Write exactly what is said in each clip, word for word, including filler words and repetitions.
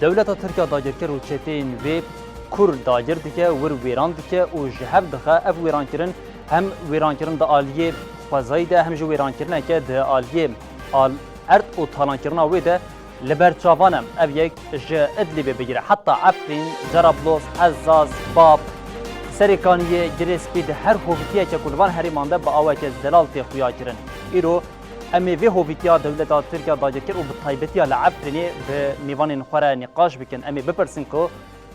Dewleta Tirk ya dagirker û çeteyên wê kur dagir dike, wir wêran dike û ji hev dixe. Ev wêrankirin hem wêrankirin di aliyê xwezayî de hem jî wêrankirineke di aliyê al-, erd û talankirina wê de li ber çavan e. Ev yek ji Idlibê bigire heta Efrîn, Cerablos, Ezaz, Bab, Serêkaniyê, Girê Spî, di her hovîtiyeke ku li van herêman de bi aweke zelal tê xuya kirin. Îro em ê vê hovîtiya dewleta Tirk ya dagirker û bi taybetiya li Efrînê bi mêvanên xwe re nîqaş bikin. Em ê bipirsin ku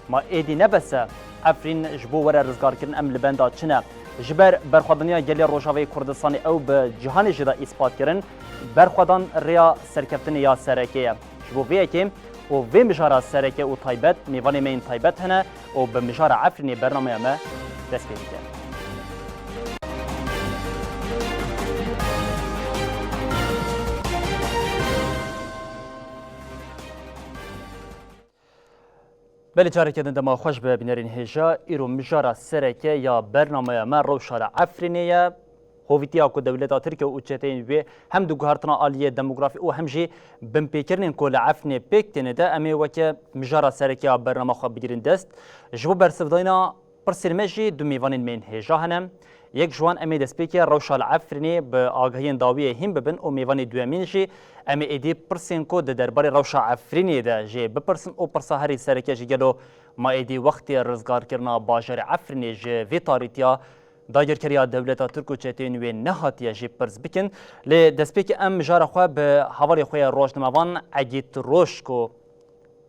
ma êdî ne bes e Efrîn ji bo were rizgarkirin em li benda çi ne? Ji ber berxwedaniya gelê Rojavayê Kurdistanê ew bi cîhanê jî de îspat kirin, berxwedan rêya serkeftinê ya sereke ye. Ji bo vê yekê û vê mijara sereke û taybet, mêvanê me yên taybet hene û bi mijara Efrînê bernameya me dest pê dike. Belê, careke din dema xweş be bînerên hêja. Îro mijara sereke ya bernameya me rewşa li Efrînê ye. Hovîtiya ku dewleta Tirkiye û çeteyên wê hem di guhertina aliyê demografî û hem jî binpêkirinên ku li Efrînê pêk têne de, em ê weke mijara sereke ya bernama xwe bigirin dest. Ji bo bersivdayina pirsên me jî du mêvanên me yên hêja hene. Yek ji wan em ê destpêkê rewşa li Efrînê bi agahiyên dawiyê hîn bibin û mêvanê duyemîn jî em ê êdî pirsên ku di derbarê rewşa Efrînê de jê bipirsin û pirsa herî sereke jî gelo ma êdî wextê rizgarkirina bajarê Efrînê ji vê tarîtiya dagirkeriya dewleta Tirk û çeteyên wê nehatiye jê pirs bikin. Lê destpêkê em mijara xwe bi hevalê xwe ya rojnamevan Egît Roj ku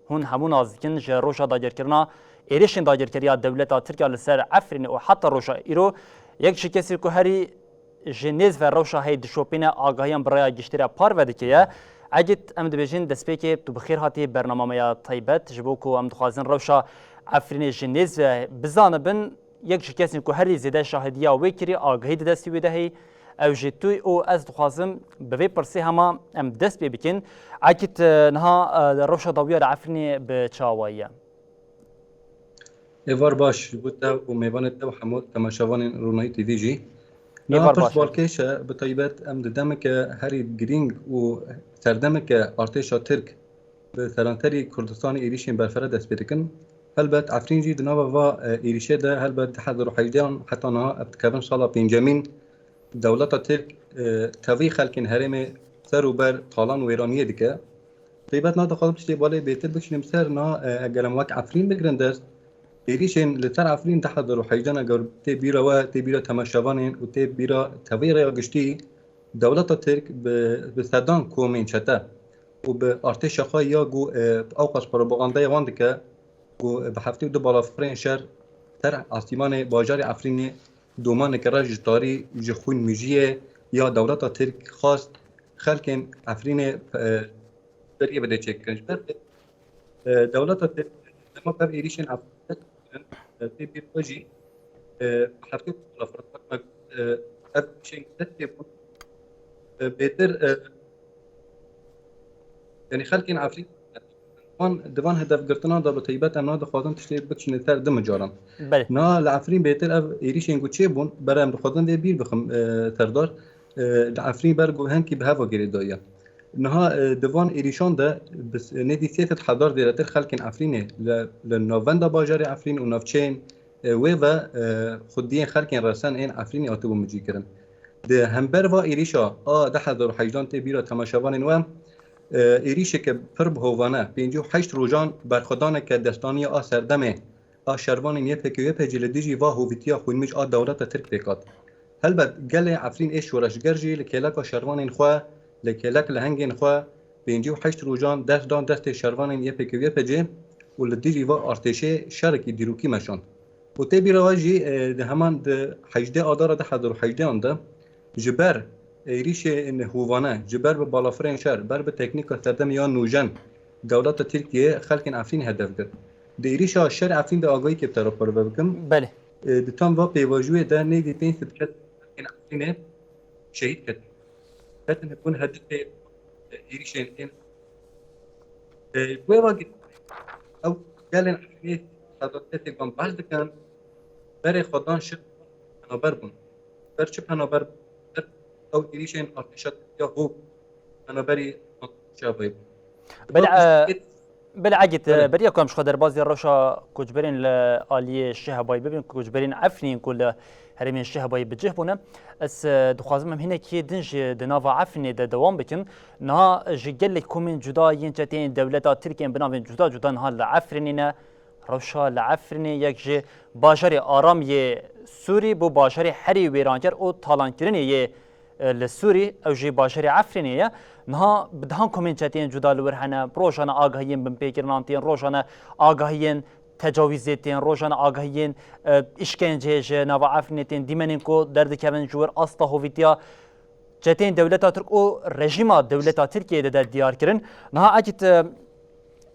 hûn hemû nas dikin, ji roja dagirkirina êrişên dagirkeriya dewleta Tirk ya li ser Efrînê û heta roja îro, yek ji kesê ku herî ji nêz ve rewşa heyî dişopîne, agahiyan bi raya giştî re parve dike ye. Egît, em dibêjin destpêkê tu bi xêr hatî bernama me ya taybet, ji bo ku em dixwazin rewşa Efrînê ji nêz ve bizanibin. Yek ji kesên ku herî zêde şahidiya wê kirî, agahî di destî wê de heyî, ew jî tu yî û ez dixwazim bi vê pirsê hema em dest pê bikin. Egît, e, niha, e, rewşa dawiya li Efrînê bi çi awayî ye? Êvar baş ji bo te û mêvanê te û hemû temaşevanên Ronahî T V jî. Niha Êvar pirs baş. Balkêş e, bi taybet em di demeke herî girîng û serdemeke artêşa Tirk bi seranserî Kurdistanê êrîşên berfireh dest pê dikin. Helbet Efrîn jî di nava va, e, êrîşê de helbet du hezar û hejdeh an heta niha ev dikevin sala pêncemîn dewleta Tirk, e, tevî xelkên herêmê ser û ber talan û wêraniyê dike. Taybet niha dixwazim tiştê balê bêtir bikişînim ser niha, e, eger em wek Efrîn bigirin dest, êrîşên li ser Efrîn du hezar û hejdeh eger tê bîra we, tê bîra temaşevanên û tê bîra tevî rêya giştî, dewleta Tirk bi, bi sedan komên çete û bi artêşa xwe ya ku, e, ewqas propagandaya wan dike ku bi heftê û du balafirên şer ser asîmanê bajarê Efrînê domaneke reş ji tarî, ji xwîn mijiyê ya dewleta Tirk xwest xelkên Efrînê, e, beriyê bide çêkirin. Ji ber, e, dewleta Tirk dema ev êrîşên Efrînê kirin, e, tê bîr xwe jî, e, heftê balafir, e, ev êrîşên dest pê bûn. E, bêtir, e, yanî xelkên Efrîn, wan, di van hedefgirtinan de bi taybet em niha dixwazin tiştê bikişînin ser du micaran. Belê. Niha li Efrîn bêtir ev êrîşên ku çêbûn, ber em dixwazin vê bîr bixim, e, Serdar, e, li Efrîn ber ku hingî bi heva girêdayî ye. Niha, e, di van êrîşan de bi s-, nêzî sê sed hezar zêdetir xelkên Efrînê li, li navenda bajarê Efrîn û navçeyên, e, wê ve, e, xwediyên xelkên resen ên Efrînê hatibû mijîkirin. Di hember va êrîşa a du hezar û hejdan tê bîra temaşevanên we, e, êrîşeke pir bi hovane, pêncî û heşt rojan berxwedaneke destaniya a serdemê a şervanên Y P G Y P G li dijî va hovîtiya xwînmij a dewleta Tirk pêk hat. Helbet gelê Efrîn ê şoreşger jî li kêleka şervanên xwe, li kêlek lehengên xwe pêncî û heşt rojan dest dan destê şervanên Y P G Y P G û li dijî va artêşê şerekî dîrokî meşand. Û tê bîra we jî, e, di heman di hejdê Adara du hezar û hejdehan de ji ber êrîşên hovane, ji ber bi balafirên şer, ber bi teknîka serdemê ya nûjen dewleta Tirkiyê xelkên Efrînê hedef girt. Di êrîşa şer Efrîn de agahîkê bi te re parve bikim. Belê. E, di tam va pêvajoyê de nêzî pênc sed kes xelkên Efrînê şehîd ketin. Ketin bûn hedefê, e, êrîşên ên. E, ji bo vê ve ew gelên Efrînê sedasê têgan behs dikin, berê xwe dan şer penaber bûn. Ber çi penaber bûn? Ber ew êrîşên artêşa Tirkiya hov penaberî artêşa vayî bûn. Belê, Ev e, tiştekê Belê Egîd, Belê. Beriya ku em ji xwe derbazî rewşa koçberên li aliyê Şehbayê bibin, koçberên Efrînê ku li herêmên Şehbayê bi cih bûne, ez, e, dixwazim em hinekî din jî di nava Efrînê de dewam bikin. Niha ji gelek komên cuda yên çeteyên dewleta Tirkiyê bi navên cuda cuda niha li Efrînê ne. Rewşa li Efrînê yek ji bajarê aram yê Sûrî bû bajarê herî wêranker û talankirinê yê, e, li Sûrî, ew jî bajarê Efrînê ye. Niha bi dehan komên çeteyên cuda li wir hene, rojane agahiyên binpêkirinan tên, rojane agahiyên tecawîzê tên, rojane agahiyên, e, îşkenceyê ji nava Efrînê tên, dîmenên ku derdikevin ji wir asta hovîtiya çeteyên dewleta Tirk û rejîma dewleta Tirkiyeyê de, de diyar kirin. Niha Egîd, e,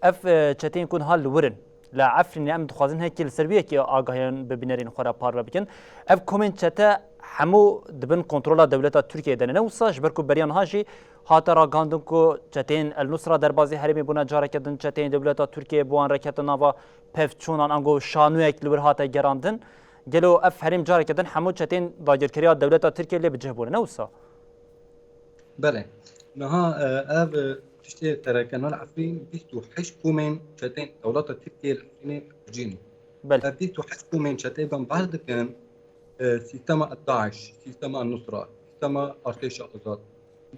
ev, e, çeteyên ku niha li wir in, li Efrînê, em dixwazin hekî li ser wî yekê agahiyan bi bînerên xwe re parve bikin. Ev komên çete hemû di bin kontrola dewleta Tirkiyeyê de ne, ne wisa, ji ber ku beriya niha jî hate ragihandin ku çeteyên El Nusra derbazî herêmê bûne, careke din çeteyên dewleta Tirkiyeyê bi wan re ketin nava pevçûnan, ango şanoyek li wir hate gerandin. Gelo ev herêm careke din hemû çeteyên dagirkeriya dewleta Tirkiyê lê bi cih bûne, ne wisa? Belê. Niha, e, ev, e, tiştê sereke niha li Efrîn bîst û heşt komên çeteyên dewleta Tirkiyê li Efrînê cîn. Belê. Ev bîst û heşt komên çeteyê ku em behs dikin, e, sîstema DAIŞ, sîstema Nusra, sîstema Artêşa Azad.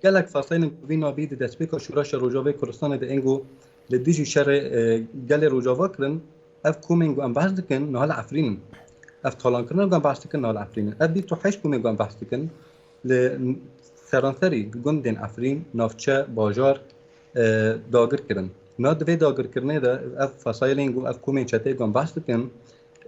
Gelek fesaîlên ku vî navî di destpêka Şoreşa Rojavayê Kurdistanê de ên ku li dijî şerê, e, gelê Rojava kirin, ev komên ku em behs dikin, niha li Efrîn in. Ev talankirina ku em behs dikin, niha li Efrîn in. Ev bîst û heşt komên ku em behs dikin, li seranserî gundên Efrîn, navçe, bajar, e, dagir kirin. Niha di vê dagirkirinê de ev fesaîlên ku ev komên çeteyê ku em behs dikin,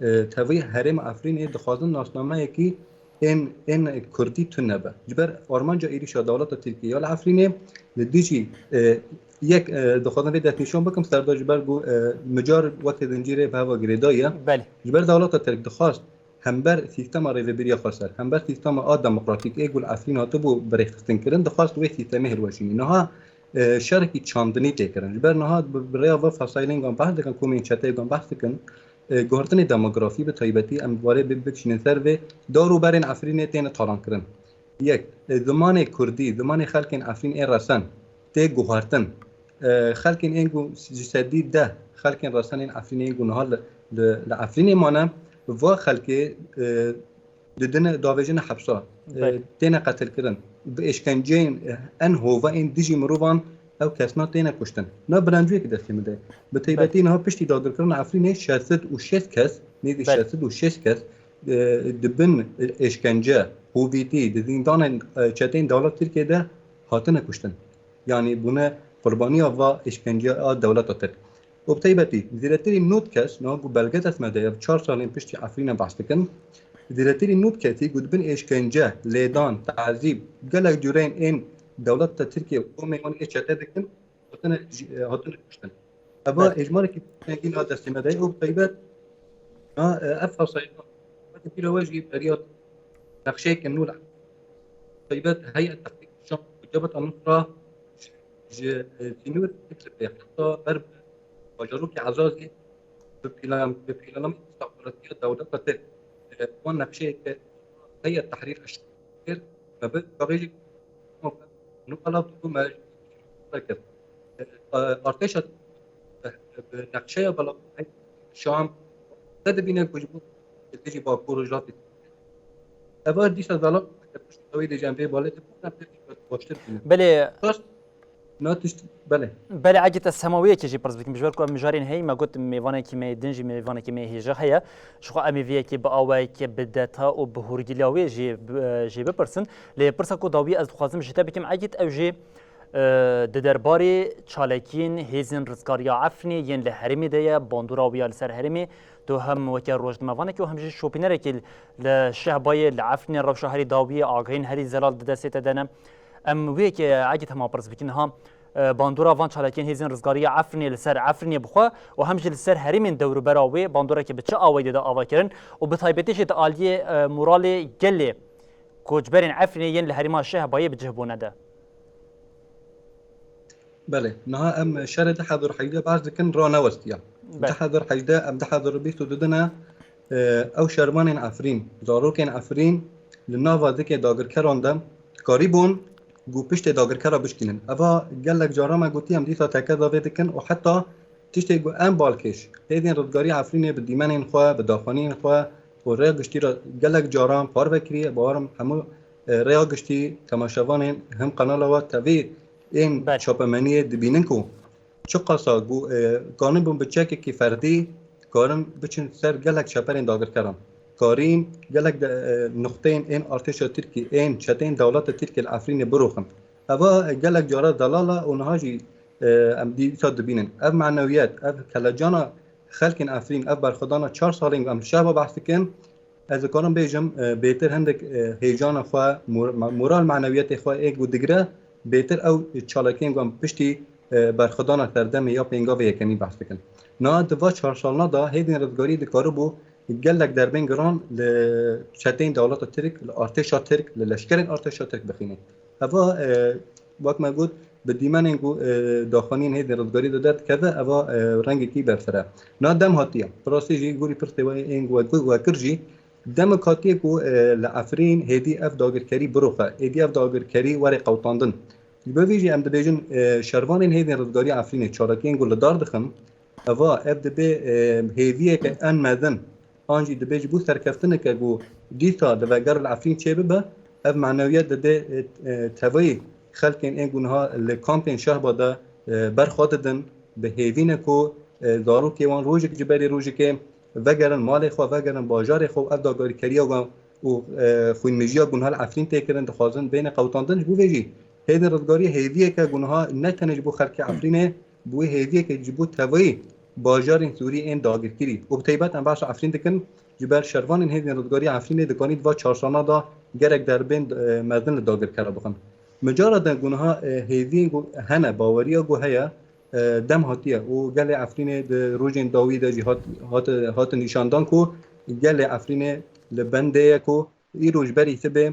e, tevî herêma Efrînê dixwazin nasnameyekî ên, ên kurdî tune be. Ji ber armanca êrîşa dewleta Tirkiyê ya li Efrînê li dijî, e, yek, e, dixwazim vê destnîşan bikim, serdar ji ber ku, e, mijar weke zincîrê bi heva girêdayî ye. Belê. Ji ber dewleta Tirk dixwast hember sîstema rêvebiriya xweser, hember sîstema a demokratîk ê ku li Efrîn hatibû birêxistin kirin, dixwast wê sîstemê hilweşînî. Niha, e, şerekî çandinî tê kirin. Ji ber niha bi, bi rêya va fesaîlên wan behs dikin, komên çeteyê wan behs dikin, e, guhertinê demografî bi taybetî em warê bi, bikişînin ser vê dar û berên Efrînê têne talankirin. Yek, e, zimanê kurdî, zimanê xelkên Efrîn ê resen tê guhertin. E, xelkên ên ku ji sedî deh xelkên resen ên Efrînê ên ku niha li, li, li Efrînê mane, va xelkê, e, didine, davêjine hepsa, e, Belê. Têne qetilkirin. Bi êşkenceyên, e, en hova ên dijî mirovan ew kesna têne kuştin. Na bilancûyekî destê min de. Bi taybetî Belê. Niha piştî dagirkirina Efrînê şeş sed û şêst kes, nêzî Belê. Şeş sed û şêst kes, e, di bin êşkence, hovîtî, di zîndanên, e, çeteyên dewlet Tirkiyê de hatine kuştin. Yanî bûne qurbaniya va êşkenceya dewleta Tirk. Û bi taybetî zêdetirî nod kes, niha ku belge dest me de ye, çar salên piştî Efrîne behs dikin, zêdetirî nod kesî ku di bin êşkence, lêdan, tezîb, gelek cûreyên ên dewleta Tirkiye û komên wan ê çete dikin, hatine, hatine kuştin. Eva Belê. Êjmarekî pêngî niha destê me de ye û bi taybet niha, e, ev fesaîl pîra we jî beriya nexşeyeke nû li taybet heyet Tehrîr Şam û Cebhet Al-Nusra ji, ji, e, sînor Idlibê heta ber bi bajarokê Ezazê bi plan, bi planame îstixbaratiya dewleta Tirk, e, wan nexşeyeke heyet Tehrîr Eşşam kir, me bi gavêjek nû belav dibû me kir. E, artêşa bi nexşeya belav Şam te dibîne ku ji bo dijî Bakur û Rojhilatê. Eva dîsa zala wê dêjên vê balê dibû, em pê baştir bîne. Belê. Rast, na tişt, belê. Belê, Egîd, ez hema wê yekê jî pirs bikim, ji ber ku em mijarên heyî me got mêvanekî me yê din jî mêvanekî me yê hêja heye. Ji xwe em ê vê yekê bi awayekê bi deta û bi hûrgiliya wê jî, bi, jî bipirsin. Lê pirsa ku dawî ez dixwazim ji te bikim, Egîd, ew jî, e, di derbarê çalakiyên hêzên rizgariya Efrînê yên li herêmê de ye, bandora wî ya li ser herêmê, tu hem weke rojnamevanekî û hem jî şopînerekî li Şehbayê, li Efrînê rewşa herî dawiyê, agahiyên herî zelal di destê te de ne. Em wê yekê Egîd hema pirs bikin, niha, e, bandora van çalakiyên hêzên rizgariya Efrînê li ser Efrînê bi xwe û hem jî li ser herêmên dewrûbera wê bandoreke bi çi awayî de ava kirin û bi taybetî jî di aliyê, e, moralê gelê koçberên Efrînê yên li herêma Şehbayê bi cih bûne de? Belê, niha em şerê du hezar û hejdeh behs dikin, ranewestiya. Belê. Du hezar hejdeh, em du hezar û bîst û du dine, e, ew şervanên Efrîn, zarokên Efrîn li nava zikê dagirkeran de karîbûn ku piştê dagirkera bişkînin. Eva gelek cara me gotiye, em dîsa tekeza vê dikin û heta Tiştê ku em balkêş, hêzên rizgarî Efrînê bi dîmenên xwe, bi daxuyaniyên xwe û rêya giştî re gelek caran parve kiriye, bawerim hemû, e, rêya giştî temaşevanên him qenala we tevî ên Belê. çapemeniyê dibînin ku çiqasa ku, e, kanibûn bi çekekî ferdî karin biçin ser gelek çeperên dagirkeran. Karîn gelek de, e, nuqteyên ên artêşa Tirkî, ên çeteyên dewleta Tirkî li Efrînê biroxin. Eva, e, gelek cara delal e û niha jî, e, em dîsa dibînin. Ev manewiyet, ev kelecana xelkên Efrîn, ev berxwedana çar salên em li şeva behs dikin, ez dikarim bêjim, e, bêtir hindek, e, hêjana xwe, mor-, ma-, moral manewiyetê xwe ê ku digire, bêtir ew çalakiyên ku em piştî, e, berxwedana serdemê ya pêngavê yekemî behs dikin. Niha di va çar salna de hêzên rizgarî dikaribû gelek derbên giran li çeteyên dewleta Tirk, li artêşa Tirk, li leşkerên artêşa Tirk bixîne. Eva, e, wek me got, bi dîmenên ku, e, daxuyaniyên hêzên rizgarî de derdikeve, eva, e, rengekî berfireh e. Na dem hatiye. Bi rastî jî gorî pirsê we ên ku we, we kir jî, demek hatiye ku, e, li Efrîn hêdî ev dagirkerî biroxe, hêdî ev dagirkerî were qewtandin. Ji bo vê jî em dibêjin, e, şervanên hêzên rizgarî Efrînê çalakiyên ku li dar dixin, eva ev dibe, e, hêviyeke en mezin, an jî dibe ji bo serkeftineke ku dîsa li veger li Efrîn çêbibe, ev manewiyet dide, e, e, tevayî xelkên ên ku niha li kampên Şehba de, e, ber xwe didin, bi hêvî ne ku, e, zarokê wan rojek ji berî rojekê vegerin malê xwe, vegerin bajarê xwe û ev dagirkeriya wan û, e, xwînmijiya ku niha li Efrîn tê kirin, dixwazin bêne qewtandin. Ji bo vê jî hêzên rizgarî hêviyeke ku niha ne tenê ji bo xelkê Efrînê, bi wê hêviyeke ji bo tevayî bajarên Sûrî ên dagirkirî û bi taybet em behsa Efrîn dikin, ji ber şervanên hêzên rizgarî Efrînê dikanî di va çar salna de gelek derbên, e, mezin li dagirkera bixin. Mijara de ku niha, e, hêviyên ku hene, baweriya ku heye, e, dem hatiye û gelê Efrînê di rojên dawî de jî hat, hat, hate nîşandan ku gelê Efrînê li bendê ye ku îro ji berî sibê,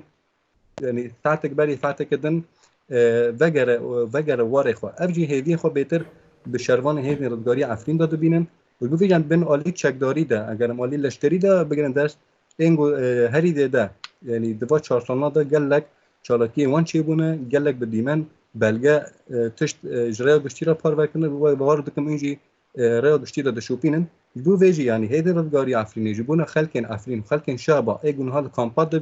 yanî saetek berî saeteke din, e, vegere, vegere warê xwe. Ev jî hêviyên xwe bêtir bi şervanên hêzên rizgarî Efrîn de dibînin. Û bi vî jî em bin alî çekdarî de, eger em alî leşkerî de bigirin dest, ên ku, e, herî zêde, yanî di va çar salna de gelek çalakiyên wan çêbûne, gelek bi dîmen belge, e, tişt, e, ji rêya giştî re parve kirine, bi we bawer dikim ên jî, e, rêya giştî de dişopînin. Ji bo vê jî, yanî hêzên rizgarî Efrînê, ji bona xelkên Efrîn û xelkên Şehba, ê ku niha li kampa de,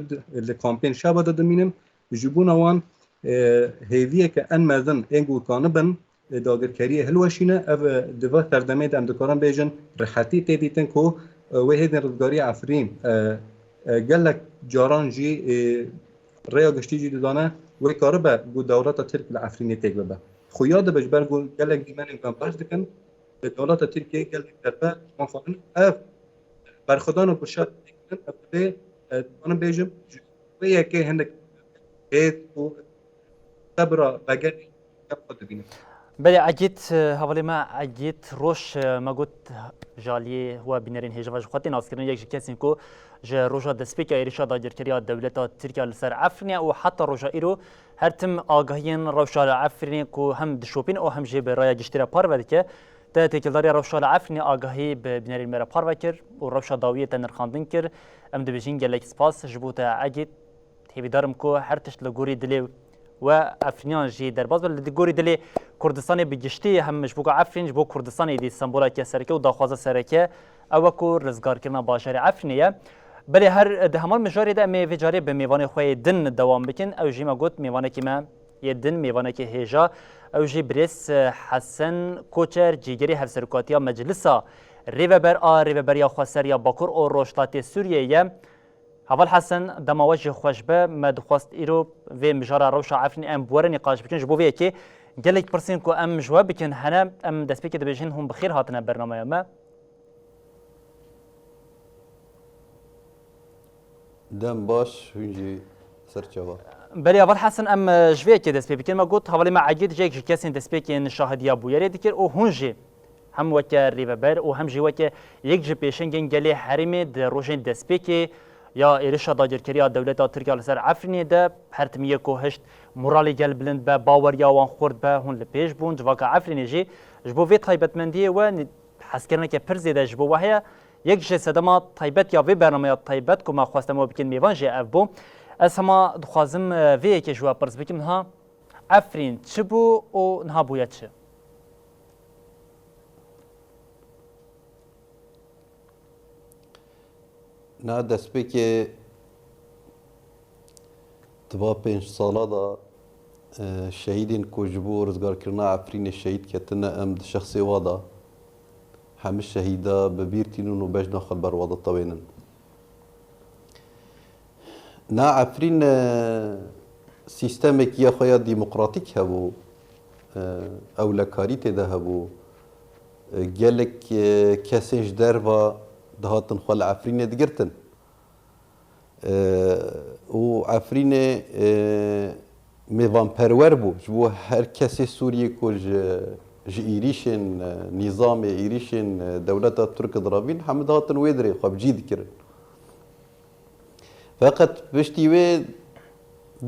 li kampên Şehba de dimînin, ji bona wan, e, hêviyeke en mezin ên ku kanibin, e, dagirkeriyê hilweşîne. Ev, e, di va serdemê de em dikarin bêjin, rihetî tê dîtin ku, e, wê hêzên rizgarî Efrîn, e, e, gelek caran jî, e, rêya giştî jî dizane, wê karibe ku dewleta Tirk li Efrînê têk bibe. Xuya dibe ji ber ku gelek dîmenên ku em behs dikin, li dewleta Tirkiyê gelek derbe ji wan xwe din. Ev berxwedana ku şer tê kirin, ev divê, e, dikarim bêjim, ji wê yekê hinek hêz û sebra vegerê xwe dibînin. Belê Egîd, e, hevalê me Egîd Roş, e, me got ji aliyê we bînerên hêja ve ji xwe tê naskirin, yek ji kesên ku ji roja destpêkê êrişa dagirkeriya dewleta Tirkiye li ser Efrînê û heta roja îro her tim agahiyên rewşa li Efrînê ku hem dişopîne û hem jî bi raya giştî re parve dike. Te têkildariya rewşa li Efrînê agahî bi bînerên me re parve kir û rewşa dawiyê te nirxandin kir. Em dibêjin gelek spas ji bo te Egîd. Hêvîdar im ku her tişt li gorî dilê we Efrîniyan jî derbas be. Li gorî dilê Kurdistanê bi giştî hem ji bo ku Efrîn ji bo Kurdistanê êdî semboleke sereke û daxwaza sereke ew e ku rizgarkirina bajarê Efrînê ye. Belê her di heman mijarê de em ê vê carê bi mêvanê xwe yê din dewam bikin. Ew jî me got mêvanekî me yê din, mêvanekî hêja. Ew jî birêz, e, Hesen Koçer, cîgerê Hevserokatiya Meclisa Rêveber a Rêveberiya Xweser ya Bakur û Rojhilatê Sûriyeyê ye. Heval Hesen, dema we jî xweş be. Me dixwest îro vê mijara rewşa Efrînê em bi we re nîqaş bikin. Ji bo vê yekê gelek pirsên ku em ji we bikin hene, em destpêkê dibêjin hûn bi xêr hatine bernameya me. Dem baş, hûn jî ser çava. Belê, Heval Hesen, em, e, ji vê yekê dest pê bikin. Me got, hevalê me Egîd ji yek ji kesên destpêkên şahidiya bûyerê dikir û hûn jî hem weke rêveber û hem jî weke yek ji pêşengên gelê herêmê di rojên destpêkê ya êrişa dagirkeriya dewleta Tirkiye li ser Efrînê de her timiyê ku hişt moralê gel bilind be, baweriya wan xurt be, hûn li pêş bûn. Civaka Efrînê jî ji bo vê taybetmendiyê we hezkirineke pir zêde ji bo we heye. Yek ji sedema taybet ya vê bernameya taybet ku me xwest em we bikin mêvan jê ev bû. Ez hema dixwazim, e, vê yekê ji we pirs bikim, niha Efrîn çi bû û niha bûye çi? Na destpêkê di va pênc sala de, e, şehîdên ku ji bo rizgarkirina Efrînê şehîd ketine, em di şexsê wa de hemî şehîda bi bîr tînin û bejna xwe li ber wa de tewênin. Na Efrîn, e, sîstemekî ya xwe ya demokratîk hebû, e, ewlekarî tê de hebû. E, gelek, e, kesên ji derva dihatin xwe li Efrînê digirtin. E, û Efrînê, e, mêvanperwer bû. Ji bo her kesê Sûriyê ku ji, ji êrîşên, e, nîzamê, êrîşên, e, dewleta Tirk diravîn, hemû dihatin wê dirê xwe bi cî dikirin. Feqet piştî wê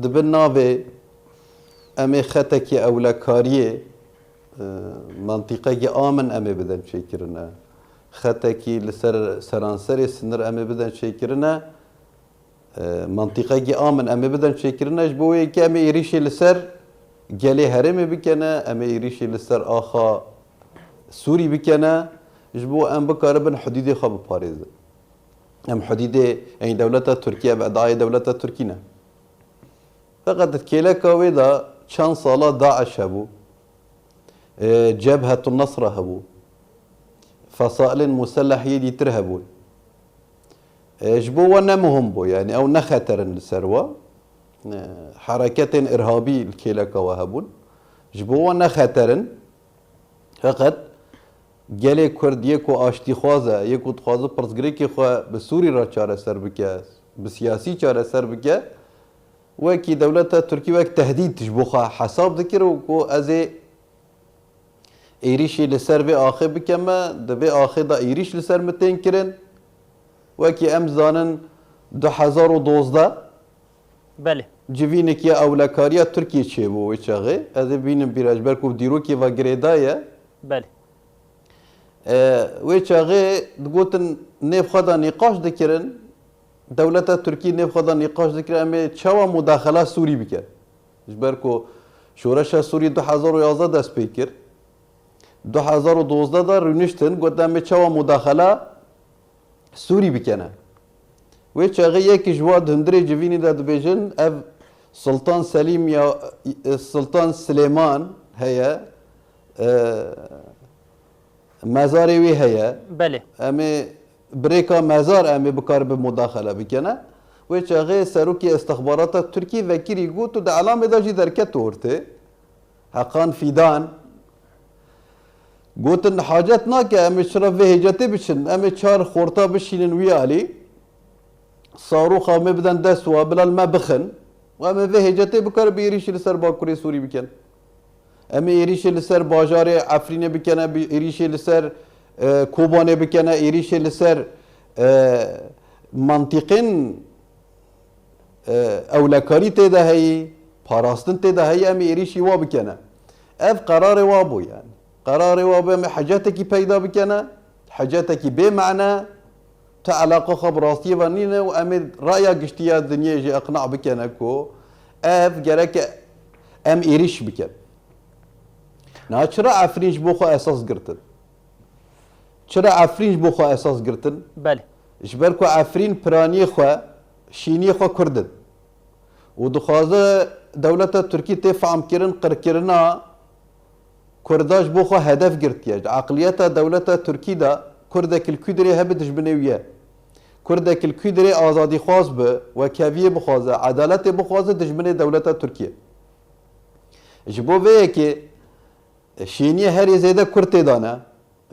di bin navê em ê xetekî ewlekariyê, e, mantîqekî amin em ê bidin çêkirine. Xetekî li ser seranserê sinir em ê bidin çêkirine. E, mantîqekî amin em ê bidin çêkirine, ji bo wê yekê em ê êrîşê li ser gelê herêmê bikene, em ê êrîşê li ser axa Sûrî bikene, ji bo em bikaribin hudûdê xwe biparêzin. Em hudîdê, ey dewleta Tirkî, ev edayê dewleta Tirkî ne. Feqet di kêleka wê de çend sala DAIŞ hebû, e, Cebhetun Nesra hebû, fesailên musellehiyê dîtir hebûn. E, ji bo we ne muhim bû, yani ew ne xeter in li ser we. E, hereketên irhabî li kêleka we hebûn. Ji bo we ne xeter in. Feqet gelê Kurd yê ku aştîxwaz e, yê ku dixwaze pirsgirêkê xwe bi Sûrî re çareser bike, bi siyasî çareser bike, wekî dewleta Tirkî wek tehdîd ji bo xwe hesab dikir û ku ez ê êrîşî li ser vê axê bikem, me di vê axê de êrîş li ser min tên kirin. Wekî em zanin du hezar û dozdeh Belê. Civînekî ya ewlekariya Tirkiyê çêbû wê çaxê. Ez ê bînim bîra ji ber ku dîrokê ve girêdaye. Belê. E, wê çaxê digotin nêv xwe de nîqaş dikirin. Dewleta Tirkî nêv xwe de nîqaş dikirin, em ê çawa mudaxela Sûrî bike? Ji ber ku şoreşa Sûrî du hezar û yazdeh dest pê kir. Du hezar û dozdeh de rûniştin, got em ê çawa mudaxela Sûrî bikene. Wê çaxê yekî ji wa di hundirê civînî de dibêjin, ev Sultan Selîm ya, Sultan Silêman heye, e, mezarê wî heye. Belê. Em ê bi rêka mezar em ê bikaribin mudaxele bikene. Wê çaxê serokê istixbarata Tirkî vekirî got û di elamê de jî derket ortê. Heqan Fîdan gotin, hacet nake em ê çira vê hêcetê biçin, em ê çar xorta bişînin wî alî, saroxa me bidin dest wa, bila li me bixin û em ê vê hêcetê bikare bi êrîşî li ser Bakurê Sûrî bikin. Em ê êrîşê li ser bajarê Efrînê bikene, bi êrîşê li ser, e, Kobanê bikene, êrîşê li ser, e, mantîqên e, ewlekarî tê de heyî, parastin tê de heyî, em ê êrîşî wa bikene. Ev qerarê wa bû yani. Qerarê wa bû em ê hecetekî peyda bikene, hecetekî bê mane, tu eleqa xwe bi rastiyê ve nîne û em ê raya giştî ya dinyê jî iqna bikene ku ev gereke em êrîş bikin. Niha çira Efrîn ji bo xwe esas girtin? Çira Efrîn ji bo xwe esas girtin? Belê. Ji ber ku Efrîn piraniyê xwe, şîniyê xwe Kurd in. Û dixwaze dewleta Tirkî tê fehm kirin, qirkirina Kurda ji bo xwe hedef girtiye. Di eqliyeta dewleta Tirkî de Kurdek li kû dirê hebe dijminê wî ye. Kurdek li kû dirê azadîxwaz bi, wekheviyê bixwaze, edaletê bixwaze, dijminê dewleta Tirkî ye. Ji bo vê yekê E, şêniyê herî zêde Kurd tê de ne.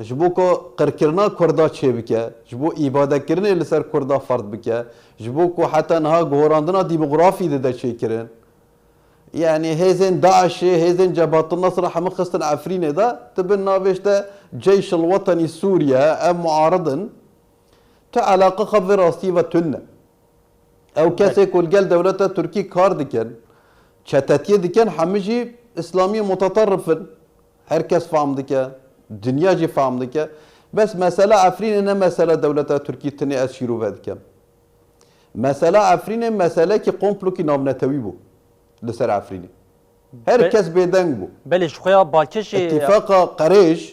Ji bo ku qirkirina Kurda çêbike, ji bo îbadekirinê li ser Kurda ferz bike, ji bo ku heta niha guhorandina demografî dide çêkirin. Yanî hêzên DAIŞê, hêzên Cebhatun Nesra hemû xistin Efrînê de, di bin navê işte Ceyşil Wetenî Sûriye, ev muarid in. Tu eleqa xwe vê rastiyê ve tune. Ew kesê ku li gel dewleta Tirkî kar dikin, çetetiyê dikin, hemî jî îslamiyê muteterrif in. Her kes fam dike, dinya jî fam dike. Bes mesela Efrînê ne mesela dewleta Tirkî tinê ez şîrove dikim. Mesela Efrînê meselekî komplokî navnetewî bû li ser Efrînê. Her Be- kes bêdeng bû. Belê, ji xwe ya Bakişê Îtîfaqa Qerêj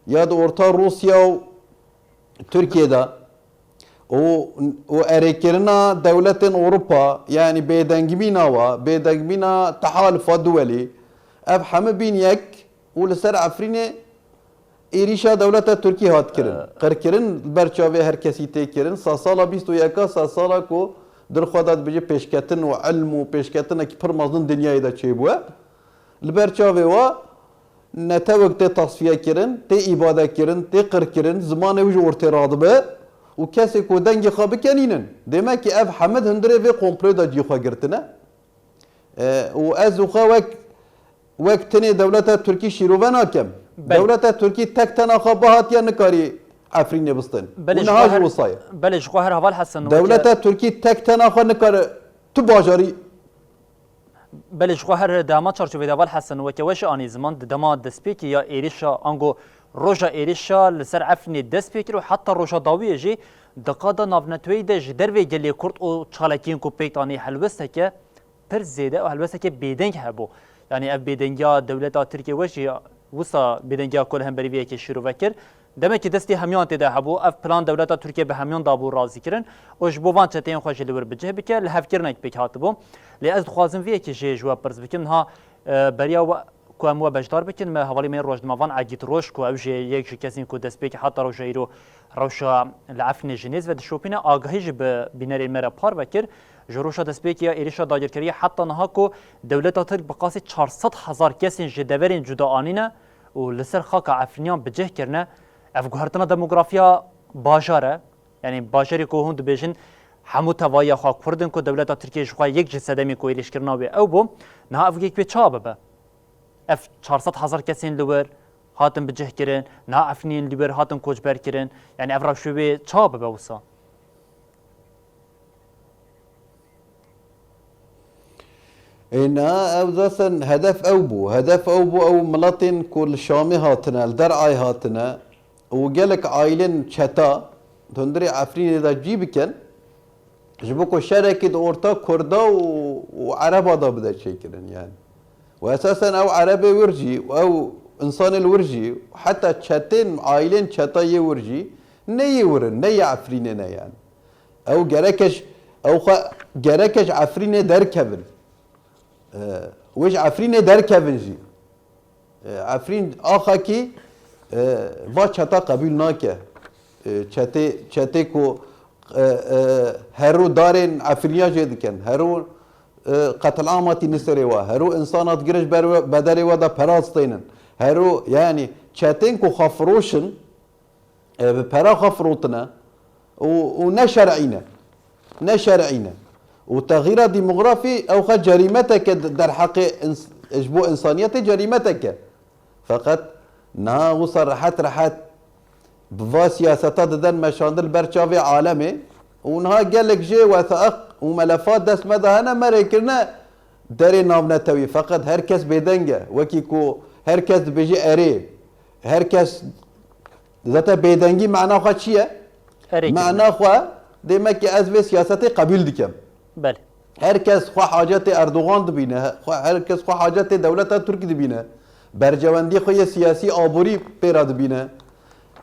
ya di orta Rûsya û Tirkiyê de û, û erêkirina dewletên Ewropa, yanî bêdengmîna wa, bêdengmîna tehalifa duwelî, ev hemû bîn yek û li ser Efrînê êrîşa dewleta Tirkî hat kirin. Qirkirin li ber çavê her kesî tê kirin. Sedsala bîst û yeka sedsala ku di xwe de dibêje pêşketin û ilm û pêşketinekî pir mezin dinyayê de çêbûye. Li ber çavê wa netewek tê tasfiye kirin, tê îbade kirin, tê qir kirin, zimanê wî ji ortê radibe û kesê ku dengê xwe bikenînin. Demek ki ev heme di hundirê vê komployê de cî xwe girtine. E, û ez û xwe wek, wek tenê dewleta Tirkî şîrove nakem. Belê. Dewleta Tirkî tek tena xwe bihatiye nikarî Efrînê bistên. Belê, û ji niha xwe jî her, wisa ye. Belê, ji xwe her heval Hesen weke Dewleta Tirkî tek tena xwe nikare tu bajarî Belê, ji xwe her di hema çarçovê de heval Hesen weke we jî anî ziman, di dema destpêkê ya êrîşa, ango roja êrîşa li ser Efrînê dest pê kir û heta roja dawiyê jî di qada navneteweyî de ji dervê gelê Kurd û çalakiyên ku pêk danî helwesteke pir zêde û helwesteke bêdeng hebû. Yanî ev bêdengiya dewleta Tirkiyê we jî wisa bêdengiya ku li hemberî vê yekê şîrove kir. Demekî destê hemiyan tê de hebû. Ev plan dewleta Tirkiye bi hemiyan dabû razîkirin û ji bo van çeteyên xwe jî li wir bi cih bike, li hevkirinek pêk hatibû. Lê ez dixwazim vê yekê jê ji we pirs bikim. Niha, e, beriya we, ku em we beşdar bikin, me hevalî me yê rojnamevan Egîd Roj, ku ew jî yek ji kesên ku destpêkê heta roja îro rewşa li Efrînê ji nêz ve dişopîne, agahî jî bi bînerên me re parve kir. Ji roja destpêkê ya êrîşa dagirkeriyê heta niha ku dewleta Tirk bi qasî çar sed hezar kesên ji deverên cuda anîne û li ser xaka Efrîniyan bi cih kirine. Ev guhertina demografiya bajar e. Yanî bajarê ku hûn dibêjin hemû tevahiya xwe Kurd in, ku dewleta Tirkiyê ji xwe yek ji sedemên ku êrîşkirina wê ew bû, niha ev yek wê çawa bibe? Ev çar sed hezar kesên li wir hatin bi cih kirin, niha Efrînên li wir hatin koçber kirin. Yanî ev rewşê wê çawa bibe wisa? Ê, na, ew zaten hedef ew bû. Hedef ew bû, ew miletên ku li Şamê hatine, li Der'ayê hatine û gelek aîlên çeta di hundirê Efrînê de cî bikin, ji bo ku şerekî di orta Kurda û, û Ereba de bide çêkirin, yani. Û esasen ew Erebê wir jî, û ew insanê li wir jî, heta çetên, aîlên çeta yê wir jî, ne yê wir in, ne yê Efrînê ne, yani. Ew gereke ji, ew xwe gereke ji Efrînê derkevin. E, wê ji Efrînê derkevin jî. E, Efrîn axakî, e, va çeta qebûl nake. E, çetê, çetê ku, e, e, herû darên Efrîniya jê dikin, herû, e, qetilama tîne serê we, herû insana digire ji ber we, bedelê we de pera distênin. Herû, yani çetên ku xwe firoşin, e, bi pera xwe firotine û, û ne şer'î ne. Ne şer'î ne. Û texîra demografî ew xwe cerîmeteke d-, derheqê ins-, ji bo însaniyetê cerîmeteke. Feqet niha wisa rehet rehet bi va siyaseta diden meşandin li ber çavê alemê û niha gelek jê wesaiq û melefat dest me de hene me rê kirine derê navnetewî. Feqet her kes bêdeng e. Wekî ku her kes dibêje erê, her kes Zaten bêdengî mana xwe çi ye? Erê kirine. Mana xwe, demek ki ez vê siyasetê qebûl dikim. Belê. Her kes xwe hacetê Erdogan dibîne, xwe, her kes xwe hacetê dewleta Tirk dibîne. Bercewendî xwe yê siyasî, aborî pê re dibîne.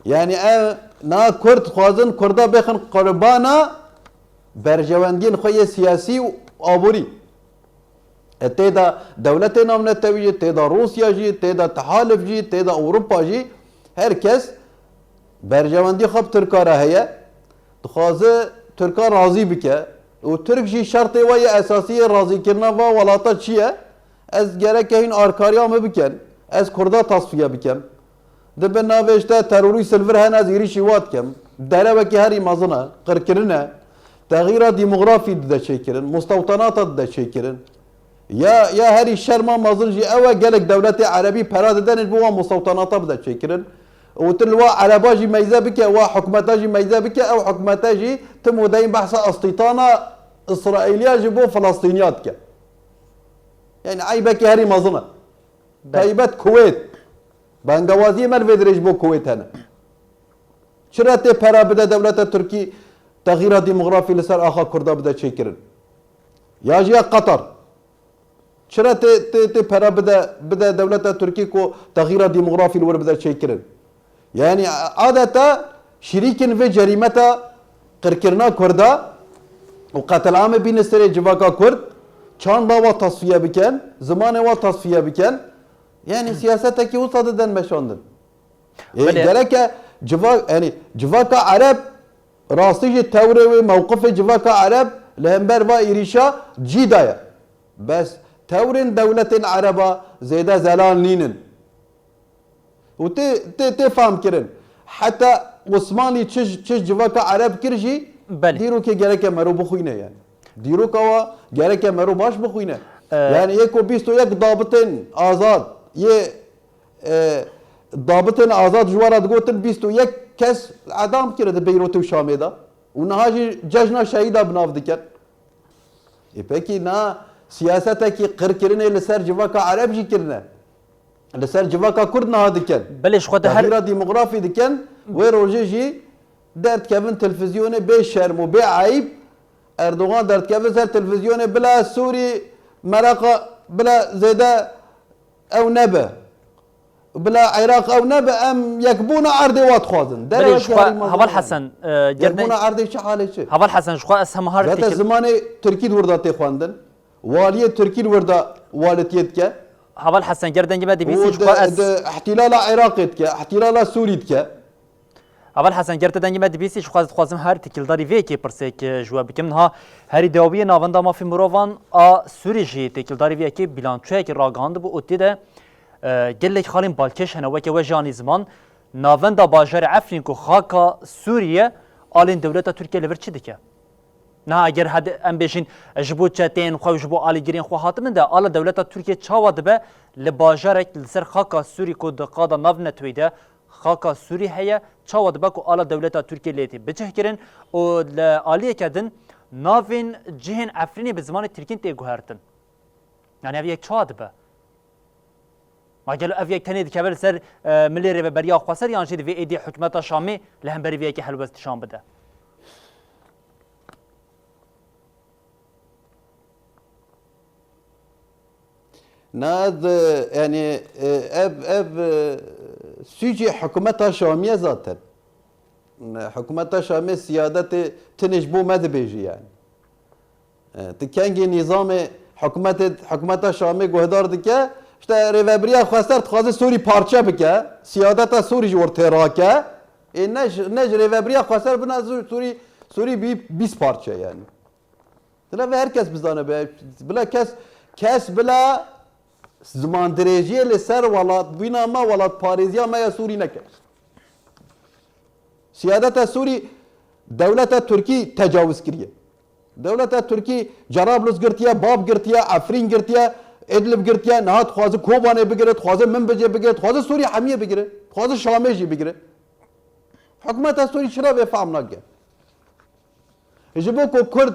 Yani ev, na Kurd dixwazin Kurda bêxin qurbana bercewendiyên xwe yê siyasî û aborî. E, tê de dewletê navnetewî jî, tê de Rûsya jî, tê de Tehalif jî, tê de Ewropa jî, her kes berjewendî xwe bi Tirka re heye, dixwaze Tirka razî bike û Tirk jî şertê we yê esasî yê razîkirina va welata çi ye? Ez gereke hîn arkariya min bikin, ez Kurda tasfiye bikim. Di bin navê ji te terorîst li vir hene, ez êrîşî wa dikim. Derewekî herî mezin e, qirkirin e. Texîra demografî dide çêkirin, mustewtenata dide çêkirin. Ya, ya herî şerma mezin jî ew e, gelek dewletê erebî pera didin ji bo wan mustewtenata bide çêkirin. Û tu li wa ereba jî meyze bike, wa hikûmeta jî meyze bike, ew hikûmete jî tim û deyîn behsa istîtana Îsraîliya ji bo Filistîniya dike. Yani eybekî herî mezin e. Belê. Taybet Kuweyt. Bangewaziyê me li vê dirê ji bo Kuweyt hene. Çira tê pera bide dewleta Tirkî texîra demografî li ser axa Kurda bide çêkirin? Ya jî ya Qatar. Çira tê, tê, tê pera bide, bide dewleta Tirkî ku texîra demografî li wir bide çêkirin? Yani adeta şirîkin vê cerîmeta qirkirina Kurda û qetelamê bîne serê civaka Kurd, çanda wa tasfiye bikin, zimanê wa tasfiye bikin. Yani siyasetekî wisa didin meşandin. Ê, Belê. Gereke civa-, yani civaka Ereb rastî jî tewrê wê, mewqifê civaka Ereb li hember va êrîşa cî daye. Bes tewrên dewletên Ereba zêde zelal nînin. Û tê, tê, tê fam kirin. Heta Osmanlî çi, çi civaka Ereb kir jî, Belê. Dîrokê gereke mero bixwîne yani. Dîroka wa gereke mero baş bixwîne. Ee, Yani yê ku bîst û yek dabitên azad, yê, e, dabitên azad ji we re digotin bîst û yek kes edam kire di Beyrûtê û Şamê de. Û niha jî cejna şehîda bi nav dikin. Ê pekî na siyasetekî qirkirinê li ser civaka Ereb jî kirine. Li ser civaka Kurd niha dikin. Belê, ji xwe de her Tehîra demografî dikin, wê rojê jî derdikevin televîzyonê bê şerm û bê eyb. Erdogan derdikeve ser televîzyonê, bila Sûrî meraqa, bila zêde ew nebe. Bila Iraq ew nebe, em yekbûna erdê wa dixwazin. Belê, Derewa ji xwe, Heval Hesen, e, gerden- Yekbûna erdê çi halê çi? Heval Hesen, ji xwe ez hema her Zaten têkil- zimanê Tirkî di wir de tê xwendin. Waliyê Tirkî li wir de walitiyê dike. Heval Hesen, ger dengê me dibîsî, Û ji di, xwe ez di ihtilala Iraqê dike, ihtilala Sûrî dike. Heval Hesen, ger te dengê me dibîsî, ji xwe ez dixwazim her têkildarî vê yekê pirsêk, e, ji we bikim. Niha herî dawiyê Navenda Mafê Mirovan a Sûrî jî têkildarî vê yekê bîlançoyekê ragihandibû û tê de, e, gelek xalên balkêş hene, weke we jî anî ziman. Navenda bajarê Efrîn ku xaka Sûrî ye, alên dewleta Tirkiye li vir çi dike? Niha eger hadi em bêjin, ji bo çeteyên xwe û ji bo alîgiriyên xwe hatibin de, ala dewleta Tirkiye çawa dibe li bajarek li ser xaka Sûrî ku di qada nav neteweyî de xaka Sûrî heye, çawa dibe ku ala dewleta Tirkiye lê tê bicihkirin û li aliyeke din navên cihên Efrînê bi zimanê Tirkîn tê guhertin? Yani ev yek çawa dibe? Ma gelo ev yek tenê dikeve li ser, e, milê Rêveberiya Xweser, yan jî divê êdî hikûmeta Şamê li hemberî vê yekê helwest nîşan bide? Na, ez, e, yani, e, ev, ev, e, sûcê hikûmeta Şamî ye zaten. Hikûmeta Şamê siyadetê tinê ji bo me dibêjî yani. E, tu kengî nîzamê hikûmetê, hikûmeta Şamê guhdar dike, işte Rêveberiya Xweser dixwaze Sûrî parçe bike, siyadeta Sûrî ji wir têrake. Ê ne ji, ne ji Rêveberiya Xweser bina Sû-, Sûrî, Sûrî bî bîst parçe yani. Dile ve her kes bizane be, bila kes, kes bila zimandirêjiyê li ser welatbûna me, welatparêziya me ya Sûrî neke. Siyadeta Sûrî dewleta Tirkî tecawuz kiriye. Dewleta Tirkî Cerablus girtiye, Bab girtiye, Efrîn girtiye, Idlib girtiye, niha dixwaze Kobanê bigire, dixwaze Minbicê bigire, dixwaze Sûrî hemiyê bigire, dixwaze Şamê jî bigire. Hikûmeta Sûrî çira vê fehm nake? Ji bo ku Kurd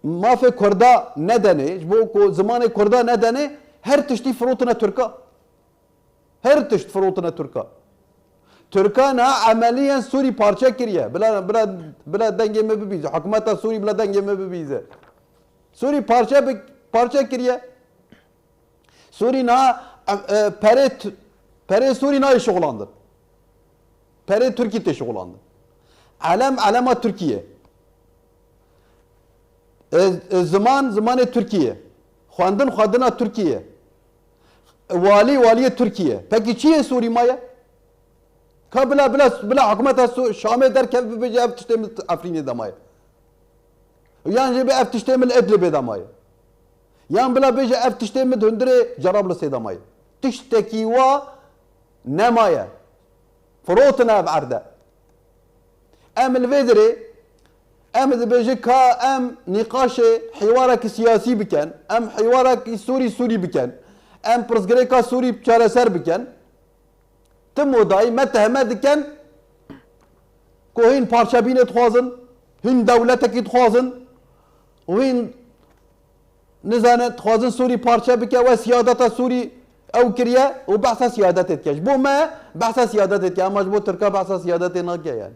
mafê Kurda nedenê, ji bo ku zimanê Kurda nedenê, her tiştî firotine Tirka. Her tişt firotine Tirka. Tirka niha emeliyen Sûrî parçe kiriye. Bila, bila, bila dengê me bibîze. Hikûmeta Sûrî bila dengê me bibîze. Sûrî parçe bi, parçe kiriye. Sûrî niha, e, e, perê t-, perê Sûrî nayê şixulandin. Perê Tirkî tê şixulandin. Elem, elema Tirkiye. E, e, ziman, zimanê Tirkiye. Xwendin, xwendina Tirkiye. E, walî, waliyê Tirkiye. Pekî çi yê Sûrî maye? Ka bila, bila, bila hikûmeta Su-, Şamê derkeve bibêje ev tiştê min Efrînê de maye. Yan jî bi ev tiştê min Idlibê de maye. Yan bila bêje ev tiştê min di hundirê Cerablusê de maye. Tiştekî wa nemaye. Firotine ev erde. Em li vê dirê, em dibêje ka em nîqaşê hîwarekî siyasî bikin, em hîwarekî Sûrî Sûrî bikin, em pirsgirêka Sûrî çareser bikin. Tim û dayî me tehme dikin ku hîn parçebînê dixwazin, hîn dewletekî dixwazin û hîn nizane dixwazin Sûrî parçe bike, we siyadeta Sûrî ew kiriye û behsa siyadetê dike. Ji bo me behsa siyadetê dike, ama ji bo Tirka behsa siyadetê nake yani.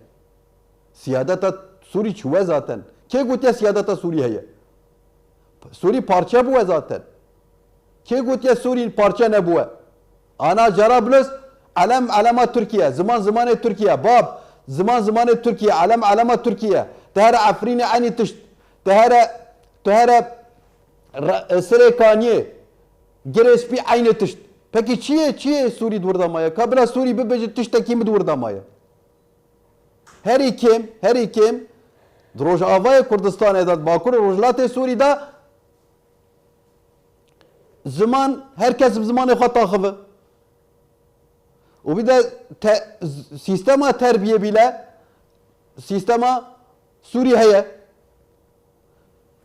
Siyadeta Sûrî çi we zaten? Kê gotiye siyadeta Sûrî heye? Sûrî parçe bûye zaten. Kê gotiye Sûrî parçe nebûye? Ana Cerablus elem elema Tirkiye, ziman zimanê Tirkiye, Bab, Ziman zimanê Tirkiye, elem elema Tirkiye. Te here Efrînê eynî tişt. Te here, te here re-, Sirê Kaniyê, Girê Spî eynî tişt. Pekî çi ye, çi ye Sûrî di wir de maye? Ka bila Sûrî bibêje tiştekî min di wir de maye. Herî kêm, herî kêm di Rojavayê Kurdistanê de, di Bakur û Rojhilatê Sûrî de ziman, her kes bi zimanê xwe taxive. Û bir de te-, sîstema terbiyê bîle, sîstema Sûrî heye.